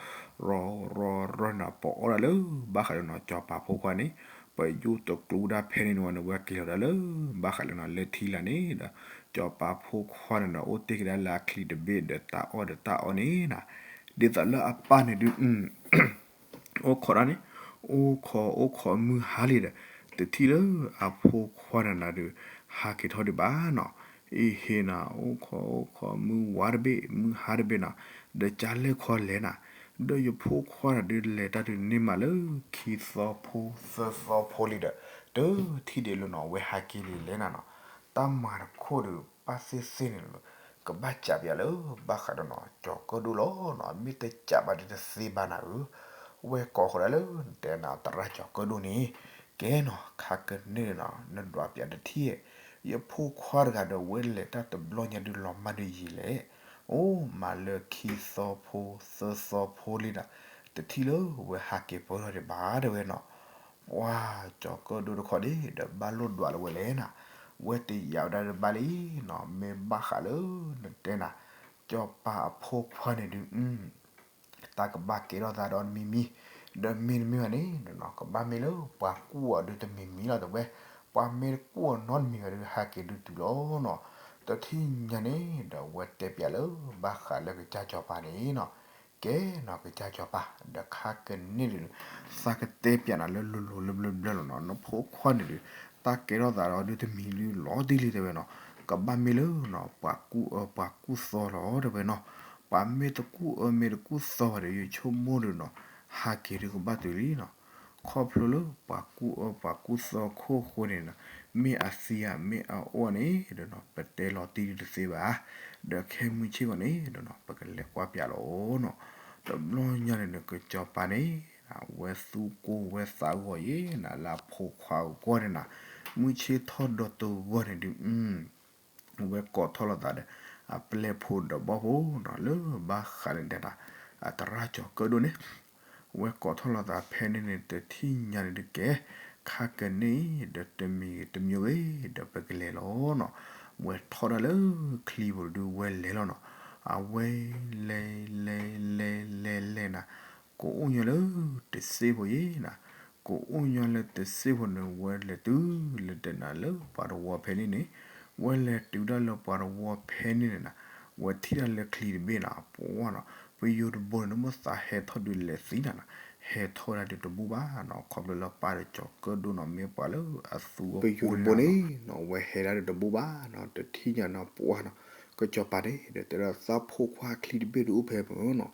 ရီရီနီၤ ပအီၣ်ဒၣ်လၢ ဘၣ်ဃးဒီးနီၤ စီၤပၤဖိခွါန့ၣ် ပယိၤတကျိၤဒၣ်ဖဲန့ၣ်န့ၣ်ဝဲန့ၣ် ဝဲက့ၤလီၤဒၣ်လၢ ဘၣ်ဃးလၢနီၤ လၢထံလာ်န့ၣ်ဒီး စီၤပၤဖိခွါန့ၣ်ဒီး အိၣ်တ့ၢ်က့ၤဒၣ်လၢအချံတဘ့ၣ်ဒီးတၢ်အီၣ်ဒီးတၢ်အီန့ၣ်နီၤ, ဒ်သိးလၢအပၢ်န့ၣ်ဒုး အိၣ်ခိးဒၣ်န့ၣ်, အိၣ်ခိးအိၣ်ခိးမုၢ်ဟါလံဒီး တထံၣ်လၢအဖိခွါန့ၣ်နၤဒုး ဟးက့ၤထီၣ်ဒံးဘၣ်နီၤ, အ့ဟ့နီၤ အိၣ်ခိးအိၣ်ခိးမုၢ်ဝါတဘ့ၣ် မုၢ်ဟါတဘ့ၣ်နီၤ, ဒီးကၢ်လဲၢ်ခီလဲၣ်နၤ, ဒီးယဖိခွါတဂၤဒုးလဲၤတၢ်ဒုးန့ၢ်မးလၢခံသီဖိသၢသီဖိလံဒီး တထံၣ်ဒံးလၢၤနီၤ ဝဲဟဲက့ၤဒ်လဲၣ်နၤနီၤ, တၢ်မၤတခိၣ်ဒုး ဘၣ်သ့ၣ်သ့ၣ်န့ၣ် ကဘၣ်စံးပၠးလၢဘၣ်ဃးဒီးနီၤ ကၠီၤကၢၣ်ဒိၣ်လီၤနီၤ, မ့ၢ်တစံးဘၣ်ဒုးတသ့ဘၣ်နၤဧၢ, ဝဲကိးဃီၤဒၣ်လၢနတဲနၤသရၣ်ကၠီၤကၢၣ်ဒိၣ်န့ၣ်, ကဲနီၤ ခါကန့ၢ်နီၤ နဒွးပၠးတထံၣ်, ယဖိခွါတဂၤဒီးဝဲလဲၤတၢ်တဘျီညါဒုးလီၤမၢ်ဒုးယံာ်လဲၣ်, အိၣ်မးလၢခံသီဖိသၢသီဖိလံဒီး တထံၣ်လၢဝဲဟးက့ၤပၢၢ်ထီၣ်ဒံးဘၣ်တဲဝဲနီၤ, ပှၤကၠီၤကၢၣ်ဒိၣ်တခီဒံးဒီးဘၣ်လိၣ်ဒွးလၢၤဝဲလဲၣ်နၤ, ဝဲတယာ်ဝဲဒၣ်တဘၣ်လံနီၤ, မ့ၢ်ဘၣ်ဃးလၢနတဲနၤ ကၠီၤပၤအဖိခွါန့ၣ်ဒုး တၢ်ကဘၣ်ကဲထီၣ်သးဒီးတမံၤမံၤ, ဒီးမ့တမ့ၢ်ဘၣ်န့ၣ်နီၤ ကဘၣ်မ့ၢ်လၢပှၤကူၣ်အီၤဒုးတမံၤမံၤလီၤတဲဝဲ, ပှၤမ့ၢ်တကူၣ်အီၤနီတမံၤဘၣ်ဒုးဟဲက့ၤဒုးတုၤလီၤနီၤ, တထံၣ်ညါန့ၣ်ဒီးဝဲတဲပၠးလၢဘၣ်ဃးလၢကစၢ်ကၠီၤပၤန့ၣ်နီၤ, ကဲနီၤ ကစၢ်ကၠီၤပၤ ဒီးခါကန့ၢ်ဒုး သးကတဲပၠးနၤလၢလိၤလိၤလၢဘျၢဘျၢလီၤနီၤ, နဖိခွါန့ၣ်ဒုး တၢ်ကဲထီၣ်သးဒီးဒုးတမံၤလၢလီၤတံၢ်လံတဲဝဲနီၤ, ကဘၣ်မ့ၢ်လၢနီၤ ပှၤကူၣ်အၢပှၤကူၣ်သီလီၤတဲဝဲနီၤ, ပှၤမ့ၢ်တကူၣ်အၢမ့ၢ်တကူၣ်သီဘၣ်ဒီး ယဆိကမိၣ်ဒီးနီၤ ဟးက့ၤဒုးကဘၣ်တုၤလံနီၤ, ခီဖျိလၢပှၤကူၣ်အၢပှၤကူၣ်သီခိၣ်ဃိန့ၣ်နီၤ, မ့ၢ်အသံဧါမ့ၢ်အအိၣ်န့ၣ်ဒီးနီၤ ပတဲလီၤတံၢ်ဒုးတသ့ဘၣ်, ဒီးခဲမုၢ်ဆ့ၣ်ဂီၤန့ၣ်ဒီးနီၤ ပကလဲၤကွၢ်ပၠးလီၤနီၤ, တဘျီညါန့ၣ်ဒီး ကစၢ်ကၠီၤပၤန့ၣ် အဝဲသူၣ်ကိၢ်ဝဲသးဂီၤယဲနၤ လၢအဖိခွါအဂီၢ်န့ၣ်နၤ, မုၢ်ဆ့ၣ်ထီၣ်ဒီးတဂီၢ်န့ၣ်ဒုး ဝဲကိးထီၣ်လိာ်သးဒီး အပျဲၢ်ဖိဒီးဘီၣ်ဖိနီၤ လၢဘၣ်ဃးန့ၣ်ဒီး အသရၣ်ကၠီၤကၢၣ်ဒိၣ်န့ၣ်, ဝဲကိးထီၣ်လိာ်သးဖဲန့ၣ်န့ၣ် တထံၣ်ညါန့ၣ်ဒုးကဲ, ခါကန့ၢ်ဒီးတမံၤတမံၤဂ့ၤ ဒီးပကလဲၤလီၤနီၤ, ဝဲထီၣ်ဒၣ်လၢချံပူၤဒုးဝဲလဲၤလီၤနီၤ, အဝဲလဲၤလဲၤလဲၤလဲၤလဲၤနၤ ကအိၣ်ညီလၢတစ့ဖိယဲနၤ, ကအိၣ်ညီလၢတစ့ဖိန့ၣ် ဝဲလဲၤတုၤလၢတနၤလၢပှၤတဝီဖဲန့ၣ်န့ၣ်, ဝဲလဲၤတုၤဒၣ်လၢပှၤတဝီဖဲန့ၣ်န့ၣ်နၤ, ဝဲထံၣ်ဒၣ်လၢချံတဘ့ၣ်နၤ ပှၤနီၤ, ပယိၤတဘိန့ၣ် နမိၢ်သးဟဲထီၣ်ဒုးလဲၤသံနၤနၤ, ဟဲထီၣ်ဝဲဒၣ်ဒုးတဘူၣ်ဘၣ်နီၤ, ခီဖျိလၢပၢ်ဒီးကၠီၤကၢၣ်ဒိၣ်နီၤ မ့ၢ်ပှၤလၢအသူအပူၤန့ၣ်နီၤ, ဝဲဟဲဒၣ်ဒုးတဘူၣ်ဘၣ်နီၤ, တထံၣ်ညါနီၤ ပှၤနီၤ, ကစၢ်ကၠီၤပၤန့ၣ်ဒီးတဲဒီးသးဖိခွါချံတဘ့ၣ်ဒုးအိၣ်ဖဲမုၢ်နီၤ,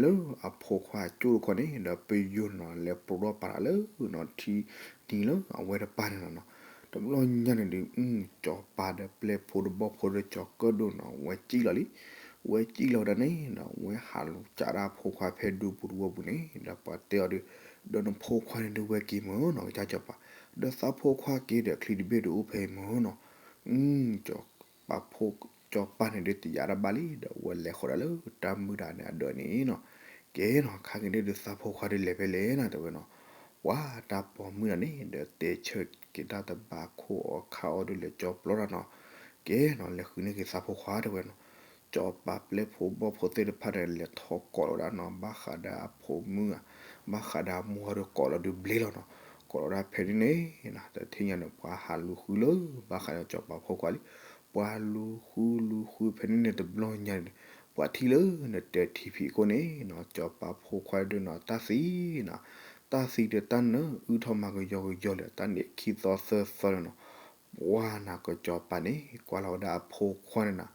လၢအဖိခွါကၠိၣ်တခီန့ၣ်ဒီး ပယိၤနီၤ လဲၤပျိးထီၣ်ပာ်တၢ်လၢနီၤ ထံနံၤလၢအဝဲတပၢ်န့ၣ်လီၤနီၤ, တဘျီညါန့ၣ်ဒုး ကၠီၤပၤဒီးပျဲၢ်ဖိတဘီၣ်ဖိဒီးကၠီၤကၢၣ်ဒိၣ်နီၤ ဝဲစံၣ်လီၤလံ, ဝဲစံၣ်လီၤဝဲဒၣ်န့ၣ်ဒီး ဝဲဟးလူၤကးဒၣ်အဖိခွါဖဲဒူပူၤတဝီပူၤန့ၣ်ဒီး ပှၤတဲအီၤဒုး, ဒီးနဖိခွါန့ၣ်ဒုးဝဲက့ၤမုၢ်နီၤ ကစၢ်ကၠီၤပၤ, ဒီးသးဖိခွါက့ၤဒီးချံတဘ့ၣ်ဒုးအိၣ်ဖဲမုၢ်နီၤ, ကၠီၤပၤဖိ ကၠီၤပၤန့ၣ်ဒုးတယာ်တၢ်ဘၣ်လံ ဒီးဝဲလဲၤဃီၤဒၣ်လၢတၢ်မုၢ်တၢ်န့ၣ်အဒၢးန့ၣ်နီၤ, ကဲနီၤ ခါက့ၤန့ၣ်ဒုးသးဖိခွါဒုးလဲၤဖဲလဲၣ်နၤတဲဝဲနီၤ, ပှၤတၢ်ပိာ်မုၣ်တဂၤန့ၣ်ဒီးတဲဆၢက့ၤတၢ်တဘၣ်ခိၣ်အီၤခါအီၤဒုးလဲၤကၠီပျီတၢ်နီၤ, ကဲနီၤ လဲၤဃုန့ၢ်က့ၤသးဖိခွါတဲဝဲနီၤ, ကၠီၤပၤပျဲၢ်ဖိဘီၣ်ဖိသ့ၣ်တဖၣ်ဒီး လဲၤထီၣ်ကိးလီၤဝဲဒၣ်နီၤ ဘၣ်ဃးဒီးအဖိမုၣ်ဧါ, ဘၣ်ဃးဒီးအမိၢ်အီၤဒီးကိးလီၤဒုးဘျ့လီၤနီၤ, ကိးလီၤဝဲဒၣ်ဖဲန့ၣ်န့ၣ်နီၤ တထံၣ်ညါန့ၣ် ပှၤဟးလူၤဃုလၢ ဘၣ်ဃးဒီးကၠီၤပၤဖိခွါလံ, ပှၤလူၤဃုလူၤဃုဖဲန့ၣ်န့ၣ်တဘျီညါန့ၣ်, ပှၤထံၣ်လၢနတဲထံဖံးခိၣ်န့ၣ်နီၤ ကၠီၤပၤဖိခွါဒုးနီၤ တၢ်သံနီၤ, တၢ်သံဒီးတၢ်နၢအုၣ်ထီၣ်မၤကယီကယီလၢာ် တၢ်န့ၣ်ခံသီသၢသီန့ၣ်နီၤ, ပှၤနီၤ ကစၢ်ကၠီၤပၤန့ၣ် ကွၢ်လီၤဝဲဒၣ်အဖိခွါန့ၣ်နီၤ,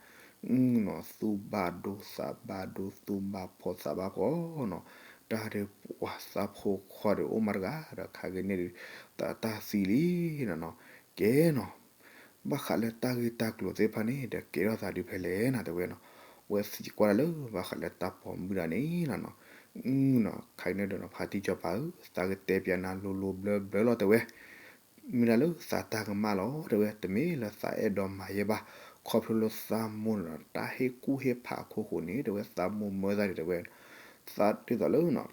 နီၤ သူၣ်ဘၣ်ဒိသးဘၣ်ဒိ သူၣ်ဘၣ်ဖှီၣ်သးဘၣ်ဖှီၣ်နီၤ, တၢ်ဒုးပှၤသးဖိခွါဒီးအိၣ်မးတဂၤဒီး ခါက့ၤန့ၣ်ဒုး တၢ်သံလံနီၤနီၤ, ကဲနီၤ ဘၣ်ဃးလၢတၢ်ဂ့ၢ်တၢ်ကျိၤသ့ၣ်တဖၣ်န့ၣ်ဒီး ကဲထီၣ်သးဒုးဖဲလဲၣ်နၤတဲဝဲနီၤ, ဝဲသံကွၢ်တၢ်လၢ ဘၣ်ဃးလၢတၢ်ပိာ်မုၣ်တဂၤန့ၣ်နီၤနီၤ, နီၤ ခါက့ၤန့ၣ်ဒီးနီၤ ဖါတံၢ်ကၠီၤပၤဧၢ သးကတဲပၠးနၤလိၤလိၤဘျၢဘျၢလီၤတဲဝဲ မ့ၢ်ဒၣ်လၢသးတၢ်ကမၣ်လီၤတဲဝဲ တမ့ၢ်လၢသးအဲၣ်ဒိးမၤယဲဘၣ်, ခီဖျိလၢသးမိၢ်န့ၣ်ဒီး တၢ်ဟ့ၣ်ကူၣ်ဟ့ၣ်ဖးအခိၣ်ဃိန့ၣ်တဲဝဲ သးမိၢ်မၢသးန့ၣ်တဲဝဲ, သးဒ်သိးလၢနီၤ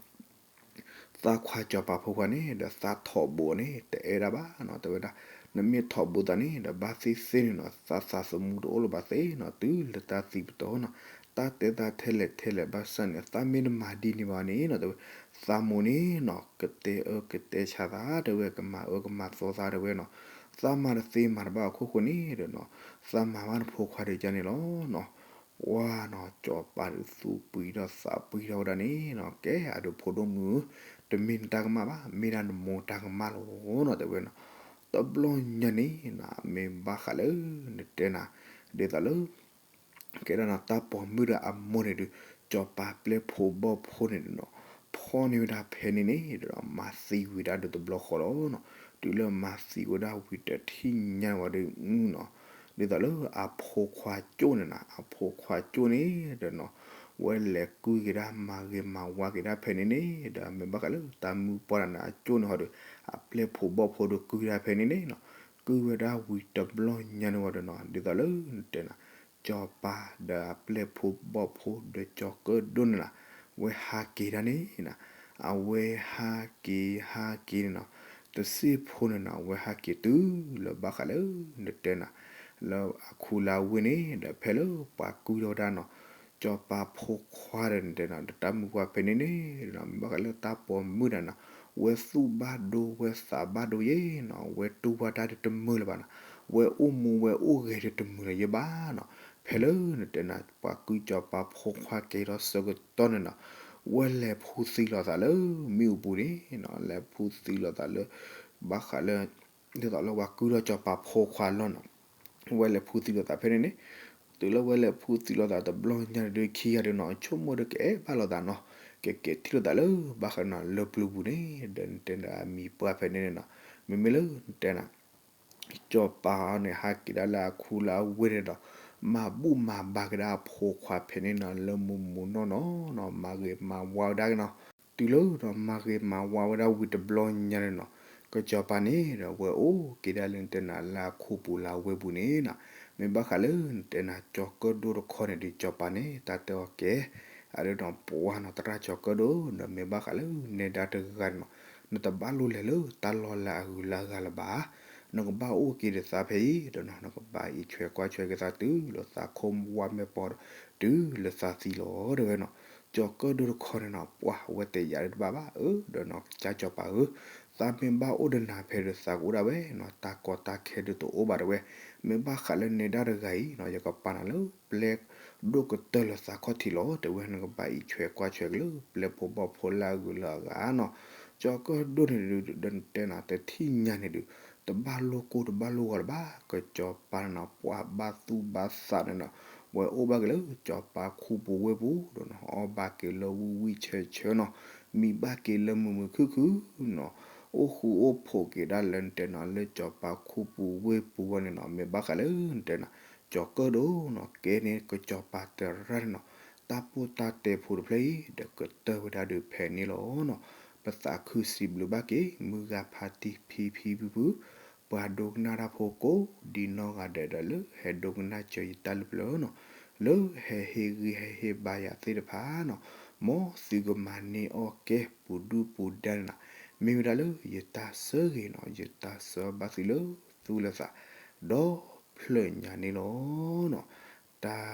သးခွါကၠီၤပၤဖိခွါန့ၣ်ဒီး သးထီၣ်ဘိန့ၣ် တအဲၣ်ဒၣ်ဘၣ်နီၤ တဲဝဲဒၣ်, နမ့ၢ်ထီၣ်ဘိသးန့ၣ်ဒီး ဘၣ်သ့ၣ်သ့ၣ်န့ၣ်နီၤ သးသးသမူတအိၣ်လၢၤဘၣ်သ့ၣ်နီၤ တုၤလၢတၢ်သံပတီၢ်နီၤ, တၢ်တဲသးထဲလဲၣ်ထဲလဲၣ်ဘၣ်ဆၣ်န့ၣ် သးမ့ၢ်တမၤဒ်န့ၣ်ဘၣ်န့ၣ်နီၤ တဲဝဲ, သးမိၢ်န့ၣ်နီၤ ကတဲအၢကတဲဆါသးတဲဝဲ ကမၤအၢကမၤသီသးတဲဝဲနီၤ, သးမၤတသ့မၤတဘၣ်အခိၣ်ဃိန့ၣ်ဒီးနီၤ, သးမၤဘၣ်နဖိခွါဒုးကန့ၣ်လီၤနီၤ ပှၤနီၤ ကၠီၤပၤဒုးသူၣ်ပှံၤထီၣ်သးပှံၤထီၣ်ဝဲဒၣ်န့ၣ်နီၤ ကဲအဒုးဖိဒိၣ်မုၣ်ဧၢ, တမ့ၢ်နတၢ်ကမၣ်ဘၣ် မ့ၢ်ဒၣ်နမိၢ်တၢ်ကမၣ်လီၤနီၤ တဲဝဲနီၤ, တဘျီညါန့ၣ်နီၤ မ့ၢ်ဘၣ်ဃးလၢ နတဲနၤ ဒ်သိးလၢ ကဲဒၣ်နီၤ တၢ်ပိာ်မုၣ်ဒီးအမိၢ်န့ၣ်ဒုး ကၠီၤပၤပျဲၢ်ဖိဘီၣ်ဖိန့ၣ်နီၤ, ဖီၣ်န့ၢ်ဝဲဒၣ်ဖဲန့ၣ်န့ၣ်ဒီး မၤသံဝံၤဒၣ်ဒီးတဘျီဃီလီၤနီၤ. တုၤလၢမၤသံဝဲဒၣ်ဝံၤတထံၣ်ညါဝဲဒီးနီၤ, ဒ်သိးလၢအဖိခွါကၠိၣ်န့ၣ်နီၤ, အဖိခွါကၠိၣ်န့ၣ်ဒီးနီၤ, ဝဲလဲၤကုၢ်က့ၤဒၣ်မၤဂ့ၤမၤဝါက့ၤဒၣ်ဖဲန့ၣ်န့ၣ်ဒီး မ့ၢ်ဘၣ်ဃးလၢတၢ်မုၢ်ပှၢ်တၢ်န့ၣ် အကၠိၣ်န့ၣ်ဟီဒီး အပျဲၢ်ဖိဘီၣ်ဖိဒီးကုၢ်ဒၣ်ဖဲန့ၣ်န့ၣ်နီၤ. ကုၢ်ဝဲဒၣ်ဝံၤတဘျီညါန့ၣ်ဝဲဒီးနီၤ, ဒ်သိးလၢနတဲနၤ စီၤပၤဒီးအပျဲၢ်ဖိဘီၣ်ဖိဒီးကၠီၤကၢၣ်ဒိၣ်န့ၣ်နီၤ, ဝဲဟးက့ၤဒၣ်န့ၣ်နီၤ, အဝဲဟးက့ၤဟးက့ၤန့ၣ်နီၤ, တစ့ၢ်ဖိန့ၣ်နီၤ အဝဲဟးက့ၤတုၤလၢဘၣ်ဃးလၢနတဲနၤ လၢအခူလၢအဝ့ၢ်န့ၣ်ဒီး ဖဲလၢပှၤကုၢ်ထီၣ်ဝဲဒၣ်နီၤ စီၤပၤဖိခွါဒီးနတဲနၤ ဒီးတၢ်မုၢ်ပှၢ်ဖဲန့ၣ်န့ၣ်နီၤ, မ့ၢ်ဘၣ်ဃးလၢတၢ်ပိာ်မုၣ်တၢ်နီၤ, ဝဲသူၣ်ဘၣ်ဒိဝဲသးဘၣ်ဒိယဲနီၤ, ဝဲတူၢ်ဝဲတၢ်ဒီးတမုာ်လၢၤဘၣ်နီၤ, ဝဲအိၣ်မူဝဲအိၣ်ဂဲၤဒီးတမုာ်လၢၤယဲဘၣ်နီၤ. ဖဲလၢနတဲနၤ ပှၤကုၢ်စီၤပၤဖိခွါကဲထီၣ်ဆၢကတီၢ်န့ၣ်နီၤ, ဝဲလဲၤဖူသံလိာ်သးလၢမ့ၣ်အူပူၤန့ၣ်နီၤ, လဲၤဖူသံလိာ်သးလၢ ဘၣ်ဃးလၢ ဒ်သိးလၢပှၤကုၢ်ထီၣ်စီၤပၤဖိခွါလီၤနီၤ, ဝဲလဲၤဖူသံလိာ်သးဖဲန့ၣ်န့ၣ်, တုၤလၢဝဲလဲၤဖူသံလိာ်သးတဘျီညါန့ၣ်ဒီး ခံဂၤဒီးနီၤ ဆိကမိၣ်ဒီးကအဲၣ်ဘၣ်လိာ်သးနီၤ, ကကဲထံၣ်လိာ်သးလၢဘၣ်ဃးနီၤ လၢပျုၤပူၤန့ၣ်ဒီး နတဲနၤအမံၤပှၢ်ဖဲန့ၣ်န့ၣ်နီၤ, မ့မ့ၢ်လၢနတဲနၤ စီၤပၤန့ၣ် ဟးက့ၤဒၣ်လၢအခူလၢအဝ့ၢ်န့ၣ်ဒီး မၤဘူၣ်မၤဘါက့ၤဒၣ်အဖိခွါဖဲန့ၣ်နီၤ လၢမုာ်မုာ်နီၢ်နီၢ်နီၤ, မၤဂ့ၤမၤဝါဝဲဒၣ်က့ၤနီၤ. တုၤလၢဒီးမၤဂ့ၤမၤဝါဝဲဒၣ်ဝံၤတဘျီညါန့ၣ်နီၤ, ကစီၤပၤန့ၣ်ဒီး ဝဲအိၣ်က့ၤဒၣ်လၢနတဲနၤလၢအခူပူၤလၢအဝ့ၢ်ပူၤန့ၣ်နီၤ, မ့ၢ်ဘၣ်ဃးလၢနတဲနၤ ကၠီၤကၢၣ်ဒိၣ်တခီန့ၣ်ဒီး စီၤပၤန့ၣ် တၢ်တဲအီၤကဲ အဒိဒီးပှၢ်နီၤ သရၣ်ကၠီၤကၢၣ်ဒိၣ် ဒီးမ့ၢ်ဘၣ်ဃးလၢနဲဒၣ်တဂၤန့ၣ်နီၤ, နတဘၣ်လိၣ်လဲၤလၢတၢ်လီၢ်လၢအဂုၤလၢအဂၤလၢၤဘၣ်, နကဘၣ်အိၣ်က့ၤဒီးသးဖဲအံၤဒီးနီၤ, နကဘၣ်အံးထွဲကွၢ်ထွဲက့ၤသးတုၤလၢသးခိၣ်ဝါမဲာ်ပီၤဒီး တုၤလၢသးသံလီၤ တဲဝဲနီၤ. ကၠီၤကၢၣ်ဒိၣ်တခီန့ၣ်နီၤ ပှၢ်ဝဲတယာ်ဒၣ်တဘၣ်ဘၣ်, အၢ ဒီးနီၤ ကစၢ်စီၤပၤဧၢ, သးမ့ၢ်ဘၣ်အိၣ်ဒီးနၤဖဲဒီးသးကအိၣ်ဒၣ်ဝဲနီၤ, တၢ်ကီတၢ်ခဲဒုးတအိၣ်ဘၣ်တဲဝဲ, မ့ၢ်ဘၣ်ဃးလၢနဲဒၣ်တဂၤအံၤနီၤ ယကပာ်နၤလၢပျဲၢ်ဒိၣ်ကတၢၢ်လၢသးခီၣ်ထံးလီၤ တဲဝဲ, နကဘၣ်အံးထွဲကွၢ်ထွဲက့ၤလၢပျဲၢ်ဖိဘီၣ်ဖိလၢအဂုၤလၢအဂၤနီၤ. ကၠီၤကၢၣ်ဒိၣ်န့ၣ်ဒုး ဒီးနတဲနၤ တထံၣ်ညါန့ၣ်ဒုး တဘၣ်လိၣ်ကိၢ်တဘၣ်လိၣ်ဂီၤလၢၤဘၣ်, ကစီၤပၤန့ၣ်နီၤ ပှၢ်ဘၣ်သူၣ်ဘၣ်သးန့ၣ်နီၤ, ဝဲအိၣ်ဘၣ်က့ၤလၢစီၤပၤခူပူၤဝ့ၢ်ပူၤဒီးနီၤ, အီၣ်ဘၣ်က့ၤလၢဝံၣ်ဝံၣ်ဆၢဆၢနီၤ, မံဘၣ်က့ၤလၢမုာ်မုာ်ခုၣ်ခုၣ်နီၤ, အိၣ်ဃူအိၣ်ဖိးက့ၤဒၣ်လၢနတဲနၤ လၢစီၤပၤခူပူၤဝ့ၢ်ပူၤဝဲန့ၣ်နီၤ, မ့ၢ်ဘၣ်ဃးလၢနတဲနၤ ကၠီၤကၢၣ်ဒိၣ်နီၤ ကဲန့ၣ်ကစီၤပၤသရၣ်န့ၣ်နီၤ, တၢ်ပိၢ်တၢ်တဲဖိတဖျၢၣ်အံၤ ဒီးကတၢၢ်ဝဲဒၣ်ဒုးဖဲန့ၣ်လီၤနီၤ. ပသးခုစံးဘျုးဘၣ်က့ၤ မုၢ်ဂၤဖါတံၢ်ဖံဖံဖုဖု ပှၤဒိကနၣ်တၢ်ဖိကိးဒံနီၢ်ဂၤဒဲးဒီး လၢဟဲဒိကနၣ်စၢၤယတၢ်လၢပျၢၤနီၤ, လၢဟဲဟ့ၣ်ဂံၢ်ဟဲဟ့ၣ်ဘါယၤသ့ၣ်တဖၣ်နီၤ, မ်သုကမၤန့ၢ်အီၣ်ကဲပူၤဒုၣ်ပူၤဒါန့ၣ်နီၤ, မ့ၢ်ဝဲဒၣ်လၢယတၢ်ဆၢဂ့ၤနီၤ, ယတၢ်ဆၢဘၣ်သုလၢသူၣ်လၢသး ဒီဖျၢၣ်ညါန့ၣ်လီၤနီၤ. တၢ်